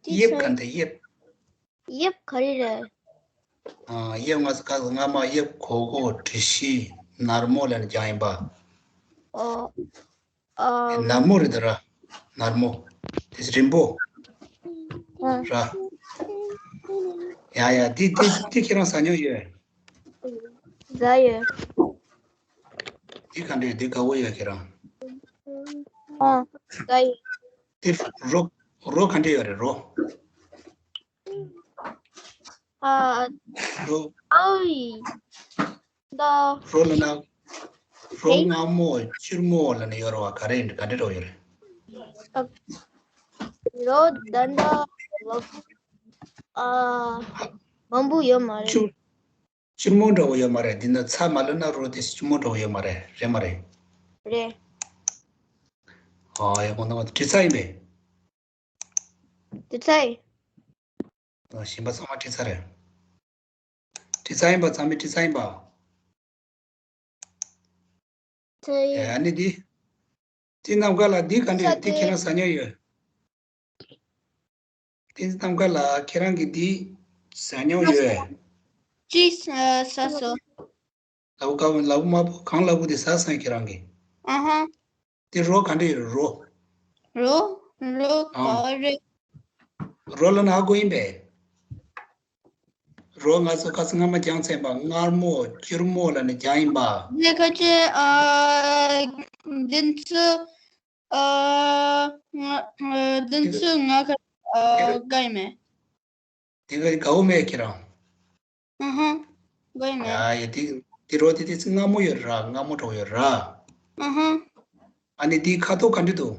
དེ་དབྱིབས་ག་ཚོ་འདྲ་དབྱིབས། དབྱིབས་ག་རེ་རེད། ཨ། དབྱིབས་ང་ཚོ་ཁ་སང་སྔ་མ་དབྱིབས་གོར་གོར་དྲི་ཞིམ་ནར་མོ་ལབ་ནས་སྦྱངས་ཡིན་པ། ཨོ། ཨ། ནར་མོ་རེད་ད་ར། ནར་མོ། དེ་རིང་པོ། ཨ། ར། ཡ་ཡ། དེ་དེ་དེ་ཁྱེད་རང་ཟ་མྱོང་ཡོད། ཟ་ཡོད། དེ་ག་འདྲས། དེ་དགའ་བོ་ཡོད་ཁྱེད་རང་། ཨ། ཟ་ཡོད། དེ་རོ། རོ་ག་འདྲས་ཡོད་རེད། རོ། ཨ། རོ། ཨོའི། ད། རོ་ལ་ན། རོ། ཨེ། མངར་མོ་སྐྱུར་མོ་ལ་ནི་ཡོད་རེད་བ། ག་རེ་ཡིན། ག་འདྲ་རོ་ཡོད་རེད། ཨ། རོ་ད་ལྟ་ལ། ཨ། མང་པོ་ཡོད་མ་རེད། སྐྱུར། སྐྱུར་མོ་འདྲ་བོ་ཡོད་མ་རེད། འདི་ན་ཚྭ་མ་བླུགས་ན་རོ་དེ་སྐྱུར་མོ་འདྲ་བོ་ཡོད་མ་རེད། རེད་མ་རེད། རེད། ཨ་ཡ། གོང་ན་དྲི་ཚྭ་ཡིན་པས། དྲི་ཚྭ་ཡིན། ཨ། གཞན་པ་ཚང་མ་དྲི་ཚྭ་རེད། དྲི་ཚྭ་ཡིན་པ། ཚང་མས་དྲི་ཚྭ་ཡིན་པ། ཚྭ་ཡིན། ཨ་ནི་འདི། དེ་ནམ་མཁའ་ལ་འདི་ག་འདྲས། དེ་ཁྱེད་རང་ཟ་མྱོང་ཡོད། དེ་ནམ་མཁའ་ལ་ཁྱེད་རང་གིས་འདི་ཟ་མྱོང་ཡོད། ཅི་ཟ་ཟ་སོ། ལ་བུ་དཀར་པོ། ལ་བུ་དམར་པོ། གངས་ལ་བུ་དེ་ཟ་སོང་ཁྱེད་རང་གིས། ཨ་ཧ། དེ་རོ་ག་འདྲས་ཡོད་རེད། རོ། རོ། རོ་ཨ། ག་རེ། རོ་ལ་ན་ཨ་གོ་ཡིན་པས། རོ་ང་ཚོ་ཁ་སང་སྔ་མ་སྦྱངས་ཚར་ཡིན་པ། མངར་མོ་སྐྱུར་མོ་ལ་ནི་སྦྱངས་ཡིན་པ། དེ་ཁ་ཅིག་ཨ། འདི་ཚོ། ཨ། ང་། འདི་ཚོ་ང་ཁ། ཨ། དགའ་ཡིན་མེད། དེ་ག་དགའ་བོ་མེད་ཁྱེད་རང་། ཨ་ཧ། དགའ་ཡིན་མེད། ཡ་ཡ། དེ་དེ་རོ་དེ་དེ་ཚོ་མངར་མོ་ཡོད་ར། མངར་མོ་འདྲ་བོ་ཡོད་ར། ཨ་ཧ། ཨ་ནི་དེའི་ཁ་དོག་ག་འདྲ་འདུག་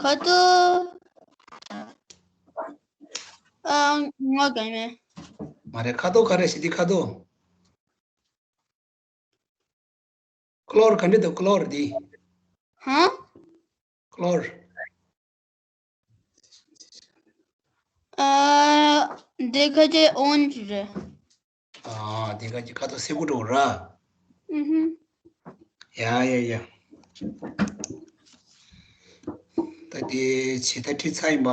ཁ་དོག་ཨ། ང་དགའ་ཡིན་མེད། མ་རེད། ཁ་དོག་ག་རེ་ཞིག་དེ་ཁ་དོག་ཀློར་ག་འདྲ་འདུག་ཀློར་འདི། ཧ། ཀློར། ཨ། འདི་ཁ་ཅིག་ཨོན་ཇི་རེད། ཨ། འདི་ཁ་ཅིག་ཁ་དོག་སེར་པོ་འདྲ་བོ་ར། ཨུ་ཧུ། ཡ་ཡ་ཡ། ད་དེ་ཇི་ལྟར་དྲི་ཚྭ་ཡིན་པ།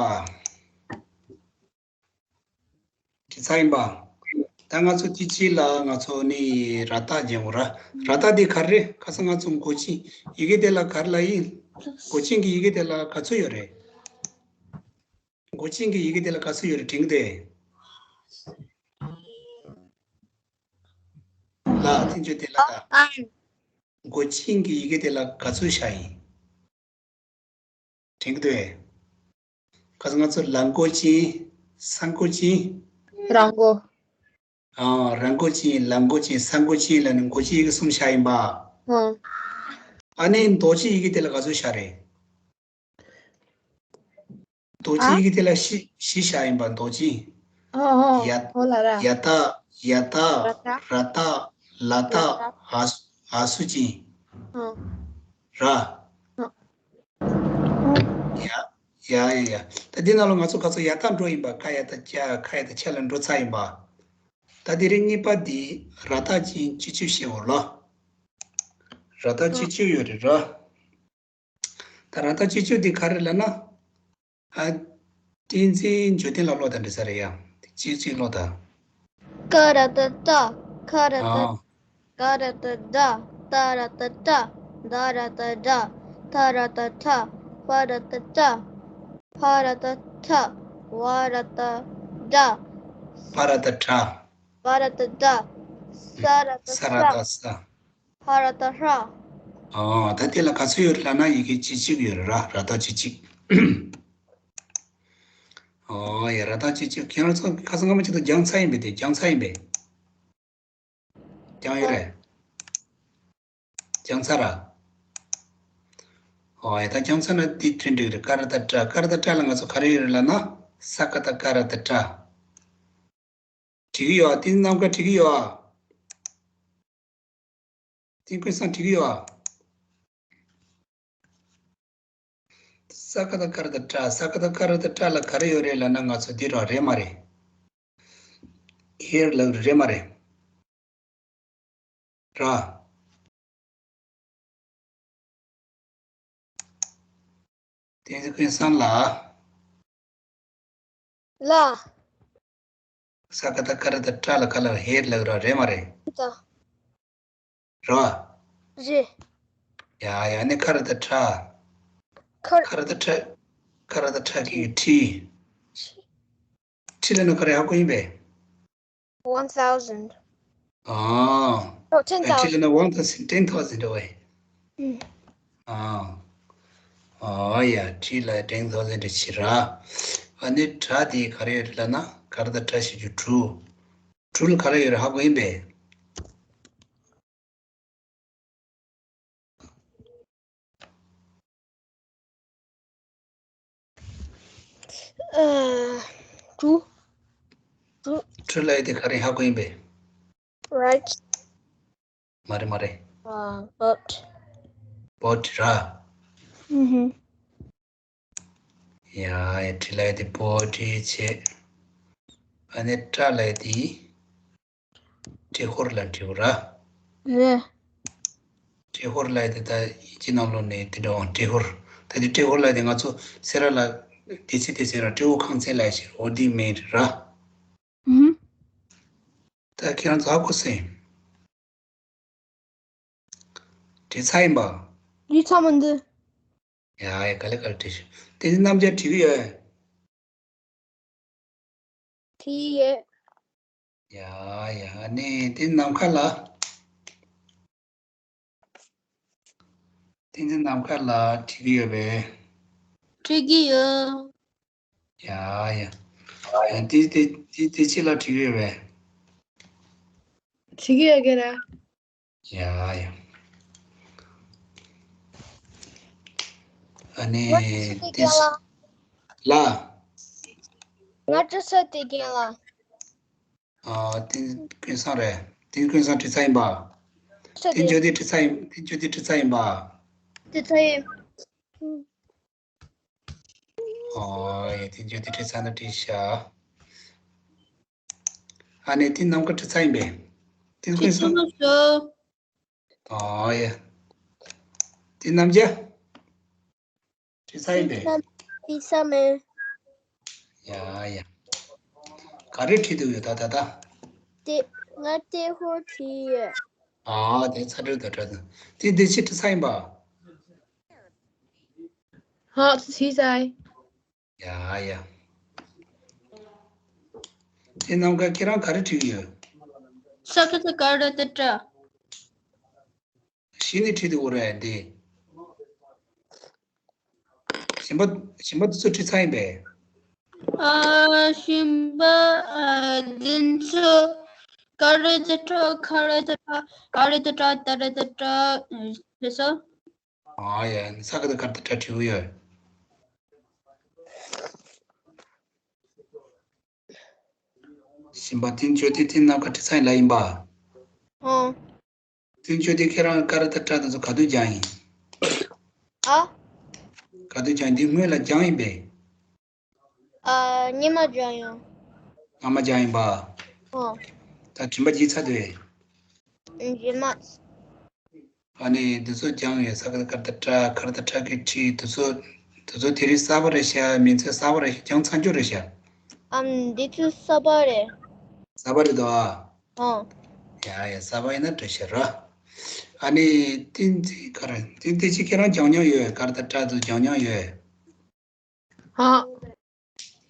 དྲི་ཚྭ་ཡིན་པ། ད་ང་ཚོ་དེ་ཕྱི་ལ་ང་ཚོ་ནི་ར་བཏགས་སྦྱང་དགོས་ར། ར་བཏགས་དེ་ག་རེ་རེད། ཁ་སང་ང་ཚོ་མགོ་ཅན་ཡི་གེ་དེ་ལ་ག་རེ་ལབ་ཡིན། མགོ་ཅན་གྱི་ཡི་གེ་དེ་ལ་ག་ཚོད་ཡོད་རེད། མགོ་ཅན་གྱི་ཡི་གེ་དེ་ལ་ག་ཚོད་ཡོད་རེད་དྲན་གྱི་འདུག་ལ། ཐེངས་གཅིག་དེ་ལ་ད། མགོ་ཅན་གྱི་ཡི་གེ་དེ་ལ་ག་ཚོད་བཞག་ཡིན། དྲན་གྱི་འདུག་གས། ཁ་སང་ང་ཚོ་ལ་མགོ་ཅན། ས་མགོ་ཅན། ར་མགོ། ཨ། ར་མགོ་ཅན། ལ་མགོ་ཅན། ས་མགོ་ཅན་ལ་ནི་མགོ་ཅན་ཡི་གེ་གསུམ་བཞག་ཡིན་པ། ཨ། ཨ་ནི་འདོགས་ཅན་ཡི་གེ་དེ་ལ་ག་ཚོད་བཞག་རེད། འདོགས་ཅན་ཨ། ཡི་གེ་དེ་ལ་བཞི། བཞི་བཞག་ཡིན་པ། འདོགས་ཅན། ཨོ་ཨོ། ཡ། ཨོ་ལ་ར། ཡ་བཏགས། ཡ་བཏགས། ར་བཏགས། ར་བཏགས། ལ་བཏགས། ལ་བཏགས། འ་ཟུག་ཅན། ཨོ། ར། ཨོ། ཡ་ཡ་ཡ་ཡ། ད་འདི་ནང་ལ་ང་ཚོ་ག་ཚོད་ཡ་བཏགས་འགྲོ་ཡིན་པ། ཀ་ཡ་བཏགས་ཀྱ། ཁ་ཡ་བཏགས་ཁྱ་ལ་འགྲོ་ཚར་ཡིན་པ། ད་དེ་རིང་གཉིས་པ་འདི་ར་བཏགས་ཅན་སྤྱི་སྤྱོད་བཤད་འོ་ལ། ར་བཏགས་སྤྱི་སྤྱོད་ཡོད་རེད་ར། ད་ར་བཏགས་སྤྱི་སྤྱོད་འདི་ག་རེ་ལབ་ན། ཨ། བསྟན་འཛིན་འབྱུང་ལྡན་ལ་ཀློག་དང་འདྲ་ས་རེད་ཡ། གཅིག་གཅིག་ཀློག་དང་། ཀ་ར་བཏགས་ཀྲ། ཁ་ར་བཏགས། ཨ། ག་ར་བཏགས་གྲ། ཏ་ར་བཏགས་ཏྲ། ད་ར་བཏགས་དྲ། ཐ་ར་བཏགས་ཐྲ། པ་ར་བཏགས་པྲ། ཕ་ར་བཏགས་ཕྲ། བ་ར་བཏགས་བྲ། པ་ར་བཏགས་པྲ། བ་ར་བཏགས་བྲ། ས་ར་བཏགས་ས། ས་ར་བཏགས་ས། ཧ་ར་བཏགས་ཧྲ། ཨོ། ད་དེ་ལ་ག་ཚོད་ཡོད་རེད་ལབ་ན་ཡི་གེ་གཅིག་གཅིག་ཡོད་རེད་ར། ར་བཏགས་གཅིག་གཅིག་ཨོ་ཡ། ར་བཏགས་གཅིག་གཅིག་ཁྱེད་རང་ཚོ་ཁ་སང་སྔ་མ་ཅིག་ཏུ་སྦྱངས་ཚར་ཡིན་པས། དེ་སྦྱངས་ཚར་ཡིན་པས། སྦྱངས་ཡོད་རེད། སྦྱངས་ཚར་ར། ཨོ་ཡ། ད་སྦྱངས་ཚར་ན་དེ་ཐོན་འགྲིག་རེད། ཀ་ར་བཏགས་ཀྲ། ཀ་ར་བཏགས་ཀྲ་ལ་ང་ཚོ་ག་རེ་ཡོད་རེད་ལབ་ན། ས་ཀ་བཏགས་སྐ་ར་བཏགས་སྐྲ། འགྲིག་གི་ཡོད་ཨ། དེ་ནམ་མཁའ་འགྲིག་གི་ཡོད་ཨ། དེ་ཀུན་བཟང་འགྲིག་གི་ཡོད་ཨ། ས་ཀ་བཏགས་སྐ་ར་བཏགས་སྐྲ། ས་ཀ་བཏགས་སྐ་ར་བཏགས་སྐྲ་ལ་ག་རེ་ཡོད་རེད་ལབ་ན། ང་ཚོ་འདི་ར་རེད་མ་རེད། ཧེར་ལབ་རེད་མ་རེད། ར། དེ་ཀུན་བཟང་ལ། ལ། ས་ཀ་བཏགས་སྐ་ར་བཏགས་སྐྲ་ལ་ག་ལ་ཧེར་ལབ་ར་རེད་མ་རེད། ད། ར། རེད། ཡ་ཡ་ནི་ཁ་ར་ད་ཁྲ། ཁ་ཁ་ར་ད་ཁྲ། ཁ་ར་ད་ཁྲ་གི་ཁྲི། ཁྲི་ལ་ན་ག་རེ་ཧ་གོ་ཡིན་པས། One thousand. ཨ། Oh, ten thousand. ཁྲི་ལ་ན་one thousand, ten thousand འདྲ་བས། ཨ། ཨ་ཡ་ཁྲི་ལ་ten thousand བྱེད་ར། ཨ་ནི་ཁྲ་དེ་ག་རེ་ཡོད་རེད་ལབ་ན་ཁ་ར་ད་ཁྲ་ཞེས་རྒྱུ་ཁྲུ། ཁྲུ་ལ་ག་རེ་ཡོད་རེད་ཧ་གོ་ཡིན་པས། ཨ། ཁྲུ། ཁྲུ། ཁྲུ་ལབ་ཡས་དེ་ག་རེ་ཧ་གོ་ཡིན་པས། Right. མ་རེད་མ་རེད། ཨ། Boat. Boat ར། ཨུ་ཧུ། ཡ་ཡ་ཁྲི་ལབ་ཡས་དེ་བོ་ཊི་བྱས། ཨ་ནི་ཁྲ་ལབ་ཡས་དེ། ཁྲི་ཧོར་ལ་འབྲི་བ་ར། རེད། ཁྲི་ཧོར་ལབ་དེ་ད་ཡིན་གྱི་ནང་ལོགས་ནས་དེ་འདྲ་འོང་ཁྲི་ཧོར། ད་དེ་ཁྲི་ཧོར་ལབ་དེ་ང་ཚོ་སེ་ར་ལ་དེ་ཚེ་དེ་སེ་ར་ཁྲི་ཧོར་ཁང་ཚན་ལབ་ཞིག་འོ་དེ་མིང་རེད་ར། ཨུ་ཧུ། ད་ཁྱེད་རང་ཚོ་ཧ་གོ་སོང་། བྲིས་ཚར་ཡིན་པ། བྲིས་ཚར་མི་འདུག་ཡ་ཡ་ག་ལེ་ག་ལེ་བྲིས་ཤོག་དེ་ཚེ་རྣམ་རྒྱལ་བྲིས་གི་ཡོད། བྲིས་ཡོད། ཡ་ཡ་ནི་དེ་ནམ་མཁའ་ལ། དེ་ཚེ་ནམ་མཁའ་ལ་བྲིས་གི་ཡོད་པས། བྲིས་གི་ཡོད། ཡ་ཡ། ཡ་དེ་དེ་དེ་དེ་ཕྱི་ལ་བྲིས་གི་ཡོད་པས། བྲིས་གི་ཡོད་གི་ར། ཡ་ཡ། ཨ་ནི་ང་ཅི་སི་དེ་རྒན་ལ། ལ། ང་ཅི་སི་དེ་རྒན་ལ། ཨ་དེ་ཀུན་བཟང་རེད། དེ་ཀུན་བཟང་བྲིས་ཚར་ཡིན་པ། ས་དེ་དེ་འཇོ་དེ་བྲིས་ཚར་ཡིན། དེ་འཇོ་དེ་བྲིས་ཚར་ཡིན་པ། བྲིས་ཚར་ཡིན། ཨོ་ཡ་དེ་འཇོ་དེ་བྲིས་ཚར་ན་བྲིས་ཤག་ཨ་ནི་དེ་ནམ་མཁའ་བྲིས་ཚར་ཡིན་པས། དེ་ཀུན་བཟང་། ཨོ་ཡ། དེ་རྣམ་རྒྱལ། བྲིས་ཚར་ཡིན་པས། བྲིས་ཚར་མེད། ཡ་ཡ། ག་རེ་བྲིས་འདུག་ཡོད་ད་ད་ད། དེ་ང་ཏེ་ཧོར་བྲིས་ཡོད། ཨ་དེ་ཚ་དྲོད་ད་དྲ་ད། དེ་དེ་ཕྱི་བྲིས་ཚར་ཡིན་པ། ཧ་བྲིས་ཚར། ཡ་ཡ། དེ་ནམ་མཁའ་ཁྱེད་རང་ག་རེ་བྲིས་ཡོད། ས་ཁ་ས་ག་ར་ཏ་ཏྲ། གཞི་ནས་བྲིས་འདུག་འོ་རེད་འདི། ཞིམ་པ་ཞིམ་པ་དེ་ཚོ་བྲིས་ཚར་ཡིན་པས། ཨ་ཞིམ་པ་ཨ་དེ་ཚོ་ག་རེ་ཏ་ཏྲ་ག་རེ་ཏ་ཏྲ་ག་རེ་ཏ་ཏྲ་ཏ་རེ་ཏ་ཏྲ་རེད་སོ། ཨ་ཡ་ས་ཁ་ད་གར་ཏ་ཏྲ་བྲིས་ཡོད། ཞིམ་པ་དེ་འཇོ་དེ་དེ་ནམ་མཁའ་བྲིས་ཚར་ཡིན་ལ་ཡིན་པ། ཨོ། དེ་འཇོ་དེ་ཁྱེད་རང་ཀ་ར་ཏ་ཏྲ་དེ་ཚོ་ག་དུས་སྦྱངས་ཡིན། ཨ། ག་དུས་སྦྱངས་ཡིན་དེ་སྔོན་ལ་སྦྱངས་ཡིན་པས། ཨ་ཉི་མ་སྦྱངས་ཡོང་། སྔ་མ་སྦྱངས་ཡིན་པ། ཨོ། ད་དྲན་པ་བརྗེད་ཚར་དུས། རྗེས་མ། ཨ་ནི་འདི་ཚོ་སྦྱངས་ཡོད་ས་ཁ་ཏ་ཁ་ཏ་ཏྲ་ཁ་ཏ་ཏྲ་གི་ཁྲི་དེ་ཚོ་དེ་ཚོ་དེ་རིང་གསར་པ་རེད་ཤག་མིང་ཚིག་གསར་པ་རེད་ཤག་སྦྱངས་ཚར་རྒྱུ་རེད་ཤག་ཨམ་འདི་ཚོ་གསར་པ་རེད། གསར་པ་རེད་དོ་ཨ། ཨོ། ཡ་ཡ་གསར་པ་ཡིན་ན་འགྲིག་ཤག་ར། ཨ་ནི་ཏིན་ཙི་ག་རེ་ཏིན་ཏི་ཅི་ཁྱེད་རང་སྦྱངས་མྱོང་ཡོད་ཁ་ཏ་ཏྲ་ཚོ་སྦྱངས་མྱོང་ཡོད། ཧ།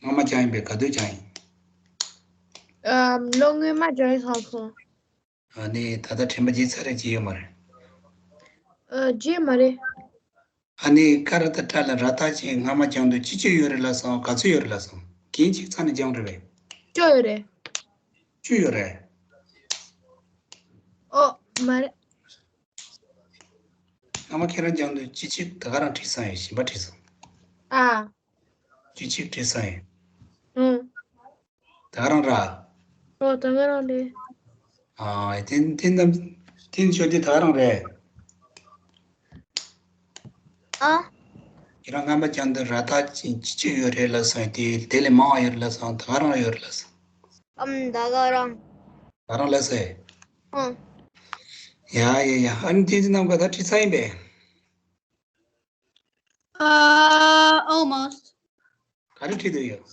སྔ་མ་སྦྱངས་ཡིན་པས་ག་དུས་སྦྱངས་ཡིན། ཨམ་ལོ་སྔོན་མ་སྦྱངས་ཡིན་སོང་སོང་། ཨ་ནི་ད་ལྟ་དྲན་པ་བརྗེད་ཚར་རེད་ཅི་ཡོད་མ་རེད། ཨ་བརྗེད་མ་རེད། ཨ་ནི་ཀ་ར་ཏ་ཏྲ་ལ་ར་ཏ་ཅན་སྔ་མ་སྦྱངས་དུས་ཅི་ཅི་ཡོད་རེད་ལབ་སོང་ག་ཚོད་ཡོད་རེད་ལབ་སོང་གིན་གཅིག་ཚང་ནས་སྦྱངས་རེད་པས། བཅུ་ཡོད་རེད། བཅུ་ཡོད་རེད། ཨོ་མ་རེད། སྔ་མ་ཁྱེད་རང་སྦྱངས་དུས་ཅི་ཅི་ད་ག་རང་བྲིས་སོང་ཡོད་ཞིམ་པ་བྲིས་སོང་། ཨ། ཅི་ཅིག་བྲིས་སོང་ཡིན། ཨང་། ད་ག་རང་ར། ཨོ་ད་ག་རང་རེད། ཨ་དེ་དེ་རྣམས་དེ་ཆོས་དེ་ད་ག་རང་རེད། ཨ། ཁྱེད་རང་སྔ་མ་ཀྱང་འདི་ར་ཐག་ཅིག་ཅི་ཅིག་ཡོད་རེད་ལབ་སོང་དེ་དེ་ལས་མང་བ་ཡོད་རེད་ལབ་སོང་ད་ག་རང་ཡོད་རེད་ལབ་སོང་། ཨམ་ད་ག་རང་། ད་ག་རང་ལབ་སོང་། ཨང་། ཡ་ཡ་ཡ་ཨ་ནི་དེ་ཚོ་རྣམས་ག་ད་བྲིས་ཚར་ཡིན་པས། ཨ། Almost. ག་རེ་བྲིས་འདུག་ཡོད།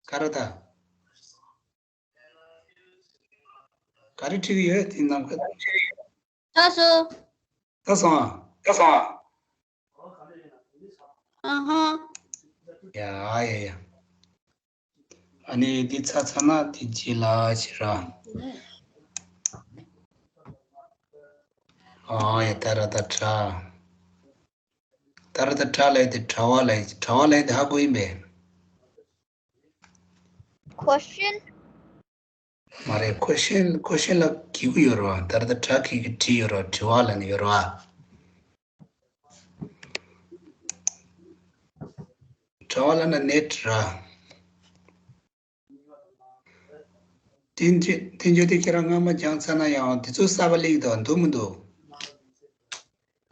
ག་རེ་ད། ག་རེ་བྲིས་ཡོད་དེ་རྣམས་ག། ད་སོ། ད་སོང་ཨ། ཡ་ཡ་ཡ། ཨ་ནི་འདི་ཚ་ཚ་ན་དེ་རྗེས་ལ་ཕྱིར་ར། ཨ་ཡ་ཏ་ར་ཏ་ཏྲ། ཏ་ར་ཏ་ཏྲ་ལབ་དེ་དྲ་བ་ལབ། དྲ་བ་ལབ་དེ་ཧ་གོ་ཡིན་པས། Question? མ་རེད། ཁོ་ཤེན་ཁོ་ཤེན་ལ་གི་གུ་ཡོད་རེད་བ། ད་རེད་ད་དྲ་གི་གི་བྲིས་ཡོད་རེད་བ། དྲི་བ་ལ་ནི་ཡོད་རེད་བ། དྲ་བ་ལ་ན་ནེཊ་ར། དེ་འཇོ་དེ་འཇོ་དེ་ཁྱེད་རང་སྔ་མ་སྦྱངས་ཚར་ན་ཡང་དེ་ཚོ་གསར་པ་སླེབས་འདུག་འདུག་མི་འདུག་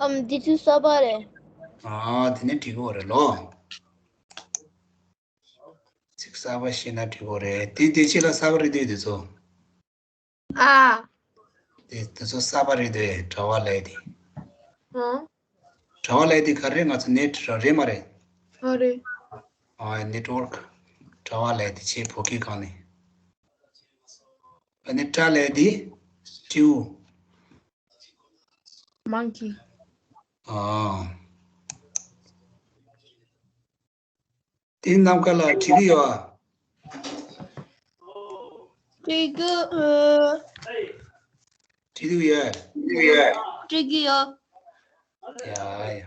ཨམ་དེ་ཚོ་གསར་པ་རེད། ཨ་དེ་ནི་འགྲིག་གི་རེད་ལོ། ཚིག་གསར་པ་ཤེས་ན་འགྲིག་གི་རེད། དེ་དེ་ཕྱི་ལ་གསར་པ་རེད་དེ་དེ་ཚོ། ཨ། དེ་དེ་ཚོ་གསར་པ་རེད་དེ་དྲ་བ་ལས་དེ། ཨ། དྲ་བ་ལས་དེ་ག་རེ་ང་ཚོ་ནེཊ་ར་རེད་མ་རེད། ཨ་རེད། ཨ་ནེཊ་ཝརྐ་དྲ་བ་ལས་དེ་ཆེ་བོད་སྐད་སྒང་ནས། ཨ་ནི་ཏྲ་ལས་དེ་སྤྲེའུ། མང་ཀི། ཨ། དེ་ནམ་མཁའ་ལ་བྲིས་ཀྱི་ཡོད་ཨ། བྲིས་ཀྱི་ཨ། བྲིས་ཀྱི་ཡོད། བྲིས་ཀྱི་ཡོད། ཡ་ཡ།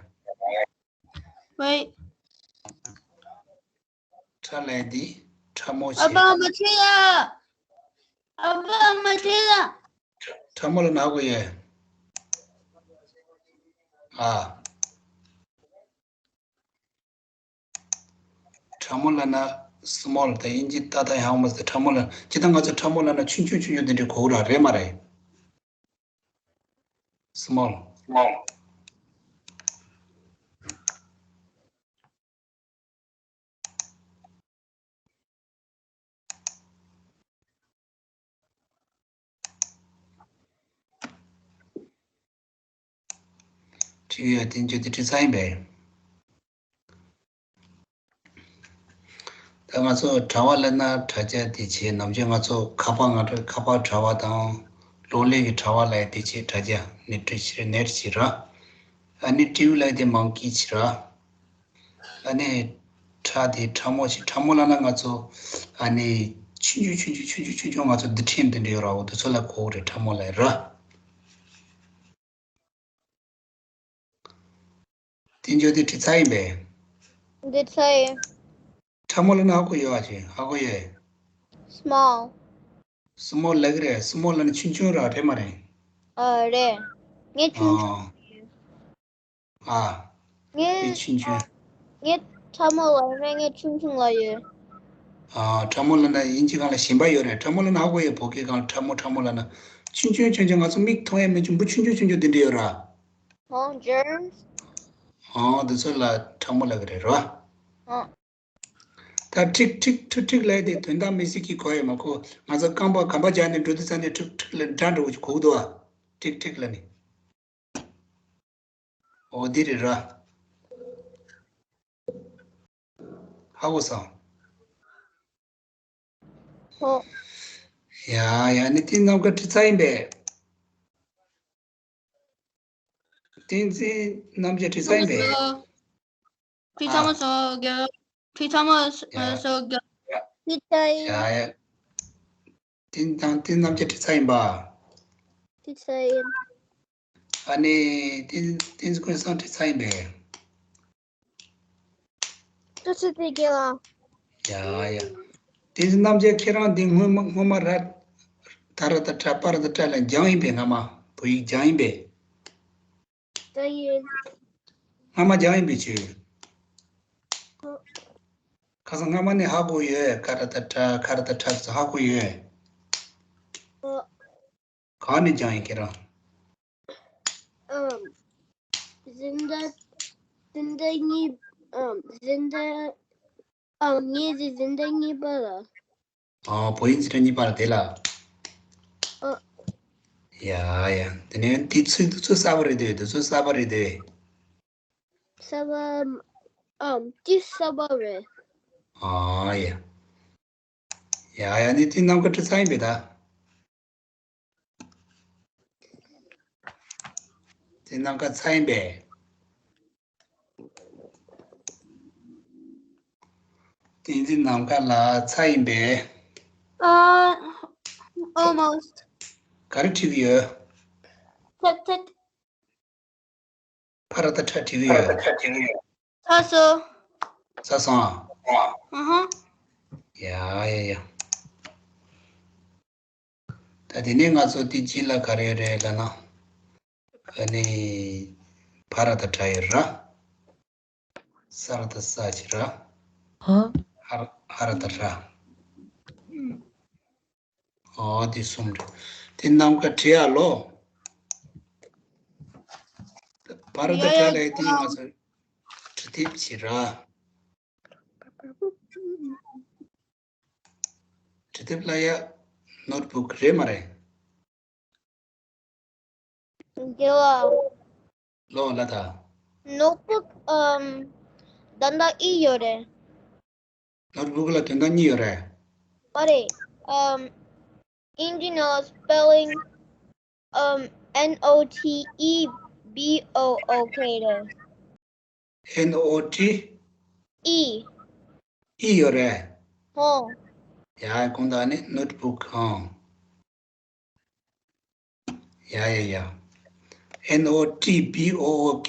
ཝེ། ཁྲ་ལས་འདི་ཁྲ་མོ་ཆེ། ཨ་ཕ་མ་ཆེ་ཡ། ཨ་ཕ་མ་ཆེ་ཡ། ཁྲ་མོ་ལ་ན་གོ་ཡ། ཨ། ཁྲ་མོ་ལ་ན་སི་མོལ་དང་དབྱིན་ཇི་ཏག་ཏག་ཡང་མ་ཟེར། ཁྲ་མོ་ལ་ཇི་ལྟར་ང་ཚོ་ཁྲ་མོ་ལ་ན་ཆུང་ཆུང་ཆུང་ཆུང་དེ་འདྲའི་གོ་ར་རེད་མ་རེད། སི་མོལ། སི་མོལ། ཁྲིད་ཡོད་དེ་འཇོ་དེ་ཁྲིད་ས་ཡིན་པས། ད་ང་ཚོ་དྲ་བ་ལབ་ན་དྲ་རྒྱ་དེ་བྱས། ནམ་རྒྱུན་ང་ཚོ་ཁ་པར་ང་ཚོ་ཁ་པར་དྲ་བ་དང་གློག་ཀླད་ཀྱི་དྲ་བ་ལབ་དེ་བྱས། དྲ་རྒྱ་ནེཊ་བྱས་ནེཊ་བྱས་ར། ཨ་ནི་སྤྲེའུ་ལབ་དེ་མང་ཀི་བྱས་ར། ཨ་ནི་ཁྲ་དེ་ཁྲ་མོ་བྱས། ཁྲ་མོ་ལབ་ན་ང་ཚོ་ཨ་ནི་ཆུང་ཆུང་ཆུང་ཆུང་ཆུང་ཆུང་ཆུང་ཆུང་ང་ཚོ་འདི་ཁྲིད་འདི་འདྲ་ཡོད་ར། འོ་དེ་ཚོ་ལ་གོ་རེད། ཁྲ་མོ་ལབ་ར། དེ་འཇོ་དེ་ཁྲིད་ཚར་ཡིན་པས། འདི་ཚར་ཡིན། ཁྲ་མོ་ལབ་ན་ཧ་གོ་ཡོད་ཨ་ཅེ། ཧ་གོ་ཡོད། སི་མོལ། སི་མོལ་ལབ་ཀྱི་རེད། སི་མོལ་ལབ་ན་ཆུང་ཆུང་ར་རེད་མ་རེད། ཨ་རེད། ངས་ཆུང་ཆུང་ཨ། ཡིན། ཨ། ངས་དེ་ཆུང་ཆུང་། ངས་ཁྲ་མོ་ལབ་ཡོད་མེད། ངས་ཆུང་ཆུང་ལབ་ཡོད། ཨ། ཁྲ་མོ་ལབ་ན་དབྱིན་ཇི་སྒང་ལ་གཞན་པ་ཡོད་རེད། ཁྲ་མོ་ལབ་ན་ཧ་གོ་ཡོད། བོད་སྐད་སྒང་ལ་ཁྲ་མོ་ཁྲ་མོ་ལབ་ན་ཆུང་ཆུང་ཆུང་ཆུང་ང་ཚོ་མིག་མཐོང་ཡ་མེད་ཆུང་བུ་ཆུང་ཆུང་ཆུང་ཆུང་དེ་འདྲ་ཡོད་ར། ཧོ་ཇརམ་སི། ཨ། དེ་ཚོ་ལ་ཁྲ་མོ་ལབ་ཀྱི་རེད་ར། ཨ། ད་ཁྲིག་ཁྲིག་ཁྲིག་ཁྲིག་ལབ་དེ་དོན་དག་མི་སྲིད་ཀྱི་གོ་ཡོད་མ་གོ། ང་ཚོ་རྐང་པ་གམ་པ་སྦྱར་ནས་འགྲོ་དུས་ཙ་ནས་ཁྲིག་ཁྲིག་ལབ་སྒྲ་འགྲོ་གི་གོ་གི་འདུག་ཨ། ཁྲིག་ཁྲིག་ལབ་ནས། འོ་འདི་རེད་ར། ཧ་གོ་སོང་། ཧོ། ཡ་ཡ་ནི་དེ་ནམ་མཁའ་ཁྲིད་ཚར་ཡིན་པས། བསྟན་འཛིན་རྣམ་རྒྱལ་ཁྲིད་ཚར་ཡིན་པས། ཁྲིད་ཚར་མ་སོང་རྒྱལ། ཁྲིད་ཚར་མ་སོང་རྒྱལ། ཁྲིད་ཚར་ཡིན། ཡ་ཡ། བསྟན་དང་བསྟན་རྣམ་རྒྱལ་ཁྲིད་ཚར་ཡིན་པ། ཁྲིད་ཚར་ཡིན། ཨ་ནི་བསྟན་བསྟན་འཛིན་ཀུན་བཟང་ཁྲིད་ཚར་ཡིན་པས། ཏུ་ཚུ་དེ་གེ་ལ། ཡ་ཡ། བསྟན་འཛིན་རྣམ་རྒྱལ་ཁྱེད་རང་འདི་སྔོན་མ་སྔོན་མ་ར། ད་ར་ད་ཏྲ་པ་ར་ད་ཏྲ་ལ་སྦྱངས་ཡིན་པས། སྔ་མ་བོད་ཡིག་སྦྱངས་ཡིན་པས། ད་ཡིན། སྔ་མ་སྦྱངས་ཡིན་པས་ཁྱོད། ཨོ། ཁ་སང་སྔ་མ་ནས་ཧ་གོ་ཡོད། ཀ་ར་ད་ཏྲ་ཁ་ར་ད་ཏྲ་ཚོ་ཧ་གོ་ཡོད། ཨོ། གང་ནས་སྦྱངས་ཡིན་ཁྱེད་རང་། ཨམ། འཛིན་གྲྭ་འཛིན་གྲྭ་གཉིས། ཨམ། འཛིན་གྲྭ། ཨམ། ངའི་འཛིན་གྲྭ་གཉིས་པ་ལ། ཨ། བོད་ཡིག་འཛིན་གྲྭ་གཉིས་པ་ལ་དེ་ལ། ཨ། ཡ་ཡ། དེ་ནས་དེ་ཚོ་དེ་ཚོ་གསར་པ་རེད་དེ། དེ་ཚོ་གསར་པ་རེད་དེ། གསར་པ། ཨམ། དེ་གསར་པ་རེད། ཨ་ཡ། ཡ་ཡ་ནི་དེ་ནམ་མཁའ་ཁྲིད་ཚར་ཡིན་པས་ད། དེ་ནམ་མཁའ་ཚར་ཡིན་པས། བསྟན་འཛིན་ནམ་མཁའ་ལགས་ཚར་ཡིན་པས། Uh, almost. ག་རེ་བྲིས་ཀྱི་ཡོད། ཐད་ཐད། ཕ་ར་ཏ་ཁྲ་བྲིས་ཀྱི་ཡོད། ཚར་སོང་། ཚར་སོང་། ཨ་ཧ། ཡ་ཡ་ཡ། ད་དེ་ནས་ང་ཚོ་དེ་རྗེས་ལ་ག་རེ་རེད་ལབ་ན། ཨ་ནི། ཕ་ར་ཏ་ཁྲ་ཡོད་ར། ས་ར་ཏ་ས་བྱེད་ར། ཧ། ཧ་ར་ཧ་ར་ཏ་ཧྲ། ཨོ་དེ་གསུམ་རེད། དེ་ནམ་མཁའ་བྲིས་ཡ་ལོ། ཕ་ར་ཏ་ཁྲ་ལབ་ཡ་དེ་ང་ཚོ་འབྲི་དེབ་བྱེད་ར། འབྲི་དེབ་ལབ་ཡ་ནོཊ་བུག་རེད་མ་རེད། འདི་ལ། ལོ་ལ་ད། ནོཊ་བུག་ཨམ། ད་ལྟ་གཉིས་ཡོད་རེད། ནོཊ་བུག་ལ་དོན་དག་གཉིས་ཡོད་རེད། མ་རེད། ཨམ། དབྱིན་ཇི་ནང་སྤེ་ལིང་ཨམ། N O T E B O O K རེད། N O T E. E ཡོད་རེད། ཧོ། ཡ་གོང་དག་ནི་ནོཊ་བུག་ཨང་། ཡ་ཡ་ཡ། N O T B O O K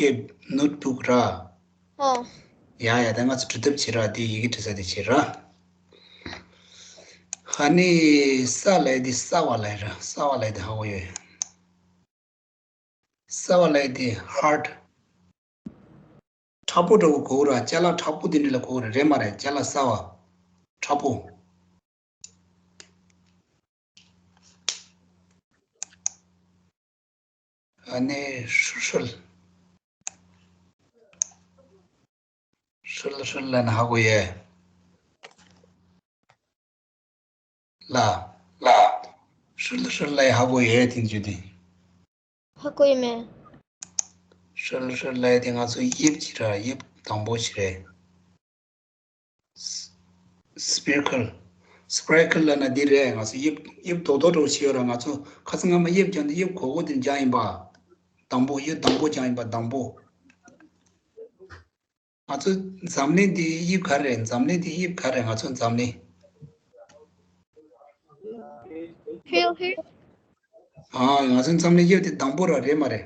ནོཊ་བུག་ར། ཧོ། ཡ་ཡ་ད་ང་ཚོ་འབྲི་དེབ་བྱེད་ར། དེ་ཡི་གེ་འབྲི་ས་དེ་བྱེད་ར། ཧ་ནི་ས་ལབ་དེ་སྲ་བ་ལབ་ར། སྲ་བ་ལབ་དེ་ཧ་གོ་ཡོད། སྲ་བ་ལབ་དེ་ཧར་ཊ། མཁྲེགས་པོ་འདྲ་བོ་གོ་ར། ཅ་ལག་མཁྲེགས་པོ་དེ་འདྲ་ལ་གོ་ར། རེད་མ་རེད། ཅ་ལག་སྲ་བ། མཁྲེགས་པོ། ཨ་ནི་ཧྲུལ་ཧྲུལ། ཧྲུལ་ཧྲུལ་ལབ་ན་ཧ་གོ་ཡས། ལ། ལ། ཧྲུལ་ཧྲུལ་ལབ་ཡས་ཧ་གོ་ཡས་དེ་འཇུ་དེ། ཧ་གོ་ཡས་མེད། ཧྲུལ་ཧྲུལ་ལབ་ཡས་དེ་ང་ཚོ་དབྱིབས་ཅིག་ར། དབྱིབས་དང་པོ་ཞིག་རེད། སི་པེ་རི་ཀལ། སི་པེ་རི་ཀལ་ལབ་ན་འདི་རེད། ང་ཚོ་དབྱིབས་དབྱིབས་རྡོག་རྡོག་འདྲ་བོ་ཞིག་ཡོད་ར། ང་ཚོ་ཁ་སང་སྔ་མ་དབྱིབས་སྦྱངས་དུས་དབྱིབས་གོར་གོར་དེ་སྦྱངས་ཡིན་པ། དང་པོ། དབྱིབས་དང་པོ་སྦྱངས་ཡིན་པ། དང་པོ། ང་ཚོ་འཛམ་གླིང་འདི་དབྱིབས་ག་རེ་རེད། འཛམ་གླིང་འདི་དབྱིབས་ག་རེ་རེད། ང་ཚོ་འཛམ་གླིང་། ཧིལ་ཧིལ། ཨ། ང་ཚོ་འཛམ་གླིང་དབྱིབས་དེ་དང་པོ་ར་རེད་མ་རེད།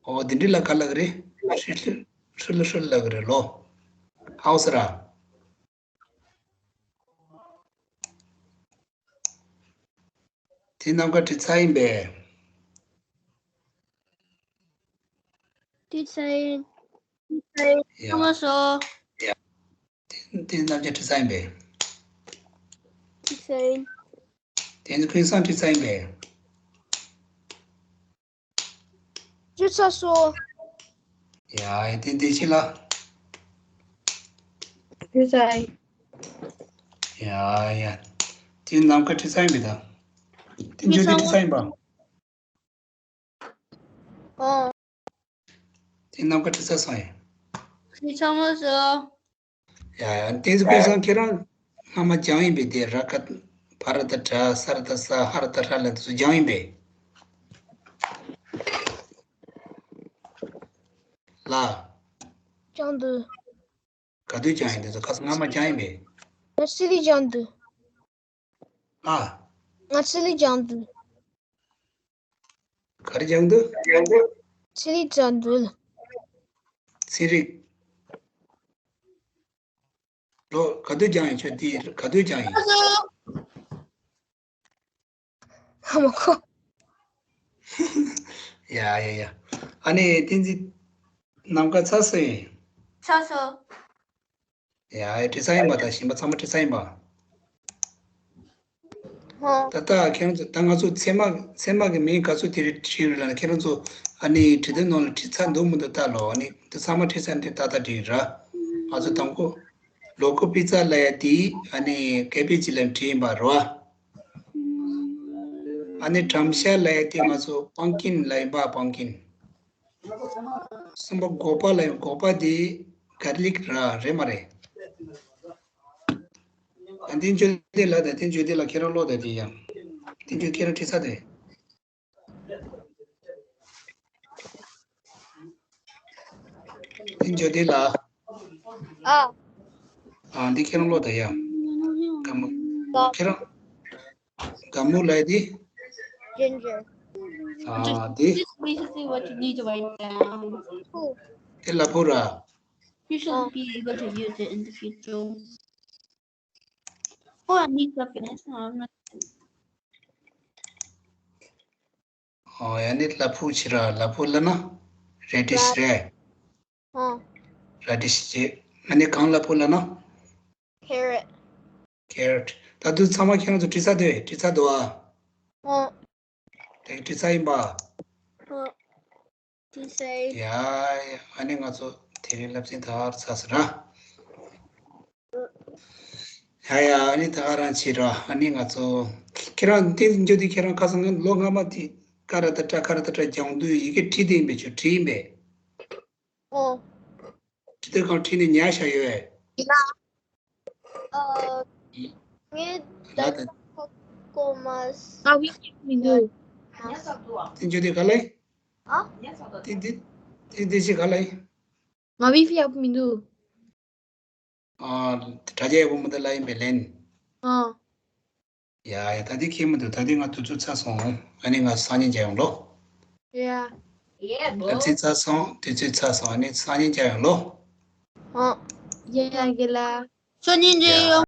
ཨོ་དེ་འདྲ་ལ་ག་ལབ་ཀྱི་རེད། ཧྲིལ་ཧྲིལ་ཧྲིལ་ཧྲིལ་ལབ་ཀྱི་རེད་ལོ། ཧའོ་ཟེར་ར། དེ་ནམ་མཁའ་བྲིས་ཚར་ཡིན་པས། བྲིས་ཚར་ཡིན། བྲིས་ཚར་ཡིན། ཡ། ཚང་མ་སོ། ཡ། དེ་དེ་ནམ་མཁའ་བྲིས་ཚར་ཡིན་པས། བྲིས་ཚར་ཡིན། དེ་ནི་ཀུན་བཟང་བྲིས་ཚར་ཡིན་པས། བྲིས་ཚར་སོང་། ཡ་ཡ། དེ་བདེ་ཆེན་ལགས། བྲིས་ཚར་ཡིན། ཡ་ཡ། དེ་ནམ་མཁའ་བྲིས་ཚར་ཡིན་པས་ད། དེ་འཇུ་དེ་བྲིས་ཚར་ཡིན་པ། ཨོ། དེ་ནམ་མཁའ་བྲིས་ཚར་སོང་ཡ། བྲིས་ཚར་མ་སོང་། ཡ་ཡ། བསྟན་འཛིན་ཀུན་བཟང་ཁྱེད་རང་སྔ་མ་སྦྱངས་ཡིན་པས། དེ་ར་ཀ་ཕ་ར་ཏ་བྲ་ས་ར་ཏ་ས་ཧ་ར་ཏ་ཧྲ་ལབ་དེ་ཚོ་སྦྱངས་ཡིན་པས། ལ། སྦྱངས་འདུག་ག་དུས་སྦྱངས་ཡིན། དེ་ཚོ་ཁ་སང་སྔ་མ་སྦྱངས་ཡིན་པས། ང་ཚོ་ལ་སྦྱངས་འདུག་ཨ། ང་ཚོ་ལ་སྦྱངས་འདུག་ག་རེ་སྦྱངས་འདུག་ཚན་རིག་སྦྱངས་འདུག་ཚན་རིག་ལོ་ག་དུས་སྦྱངས་ཡིན། ཁྱོད་དེ་ག་དུས་སྦྱངས་ཡིན། ཨ་མ་ཁོ། ཡ་ཡ་ཡ། ཨ་ནི་བསྟན་འཛིན་ནམ་མཁའ་ཚར་སོང་ཡིན། ཚར་སོང་། ཡ་ཡ། བྲིས་ཚར་ཡིན་པ། ད་གཞན་པ་ཚང་མ་བྲིས་ཚར་ཡིན་པ། ཧོ། ད་ལྟ་ཁྱེད་རང་ཚོ་ད་ང་ཚོ་ཚད་མ་ཚད་མ་གི་མིང་ག་ཚོད་དེ་རིང་བྲིས་ཡོད་ལབ་ན། ཁྱེད་རང་ཚོ་ཨ་ནི་འབྲི་དེབ་ནང་ལ་བྲིས་ཚར་འདུག་མི་འདུག་ལྟ་ལོ། ཨ་ནི་འདི་ཚང་མ་བྲིས་ཚར་འདི་ཏག་ཏག་བྲིས་ར། ང་ཚོ་དང་པོ་ལོ་ཀོ་པི་ཙ་ལབ་ཡ་དེ་ཨ་ནི་ཀེ་བེ་ཇི་ལབ་བྲིས་ཡིན་པ་རེད་བ། ཨ་ནི་གྲམ་ཤ་ལབ་ཡ་དེ་ང་ཚོ་པམ་ཀིན་ལབ་ཡིན་པ། པམ་ཀིན། གསུམ་པ་སྒོག་པ་ལབ་ཡིན། སྒོག་པ་དེ་གར་ལིག་ར། རེད་མ་རེད། ཨ་འདི་འཇུ་དེ་ལ་ད། དེ་འཇུ་དེ་ལ་ཁྱེད་རང་ཀློག་ད་དེ་ཡ། དེ་འཇུ་ཁྱེད་རང་བྲིས་ཚར་དེ། དེ་འཇུ་དེ་ལ། ཨ། ཨ་འདི་ཁྱེད་རང་ཀློག་ད་ཡ། དགའ་མོ། ཁྱེད་རང་། དགའ་མོ་ལབ་ཡ་འདི། Ginger. ཨ་འདི། This is basically what you need to write down. Cool. དེ་ལ་ཕུག་ར། You should be able to use it in the future. Oh, I need something. ཨོ་ཡ་ནི་ལ་ཕུག་ཕྱི་ར་ལ་ཕུག་ལབ་ན། radish རེད། ཨོ། radish ཅེ། ཨ་ནི་གང་ལ་ཕུག་ལབ་ན། Carrot. Carrot. ད་དུང་ཚང་མ་ཁྱེད་རང་ཚོ་བྲིས་ཚར་འདུག་བྲིས་ཚར་འདུག་ཨ། ཨོ། དེ་བྲིས་ཚར་ཡིན་པ། ཨོ། བྲིས་ཚར་ཡིན། ཡ་ཡ། ཨ་ནི་ང་ཚོ་དེ་རིང་སློབ་ཚན་ད་ག་རང་ཚར་སོང་ར། ཡ་ཡ། ཨ་ནི་ད་ག་རང་བྱེད་ར། ཨ་ནི་ང་ཚོ། ཁྱེད་རང་འདི་འཇོག་དུས་ཁྱེད་རང་ཁ་སང་ལོ་སྔ་མ་དེ་ཀ་ར་ཏ་ཏྲ་ཀ་ར་ཏ་ཏྲ་སྦྱང་དུས་ཡི་གེ་བྲིས་དེ་ཡིན་པས། ཁྱོད་བྲིས་ཡིན་པས། ཨོ། བྲིས་དེ་གང་བྲིས་ནས་ཉར་བཞག་ཡོད་པས། ཡིན་ན། ཨ། ངས་ད་ལྟ་ཁོ་མ། ང་ཝི་ཕི་མི་འདུག་དེ་འཇོག་དུས་ག་ལ་ཡིན། ཨ། དེ་དེ་དེ་དེ་ཅི་ག་ལ་ཡིན། ང་ཝི་ཕི་ཡག་པོ་མི་འདུག་ཨ། དྲ་རྒྱ་ཡག་པོ་མི་འདུག་ལབ་ཡིན་པས་ལན། ཨ། ཡ་ཡ། ད་དེ་ཁྱད་མི་འདུག་ད་དེ་ང་དུས་ཚོད་ཚར་སོང་། ཨ་ནི་ང་སང་ཉིན་མཇལ་ཡོང་ལོ། ཡ། སློབ་ཚན་ཚར་སོང་། དུས་ཚོད་ཚར་སོང་། ཨ་ནི་སང་ཉིན་མཇལ་ཡོང་ལོ། ཨ། ཡ་ཡ། རྒན་ལགས། སང་ཉིན་མཇལ་ཡོང་།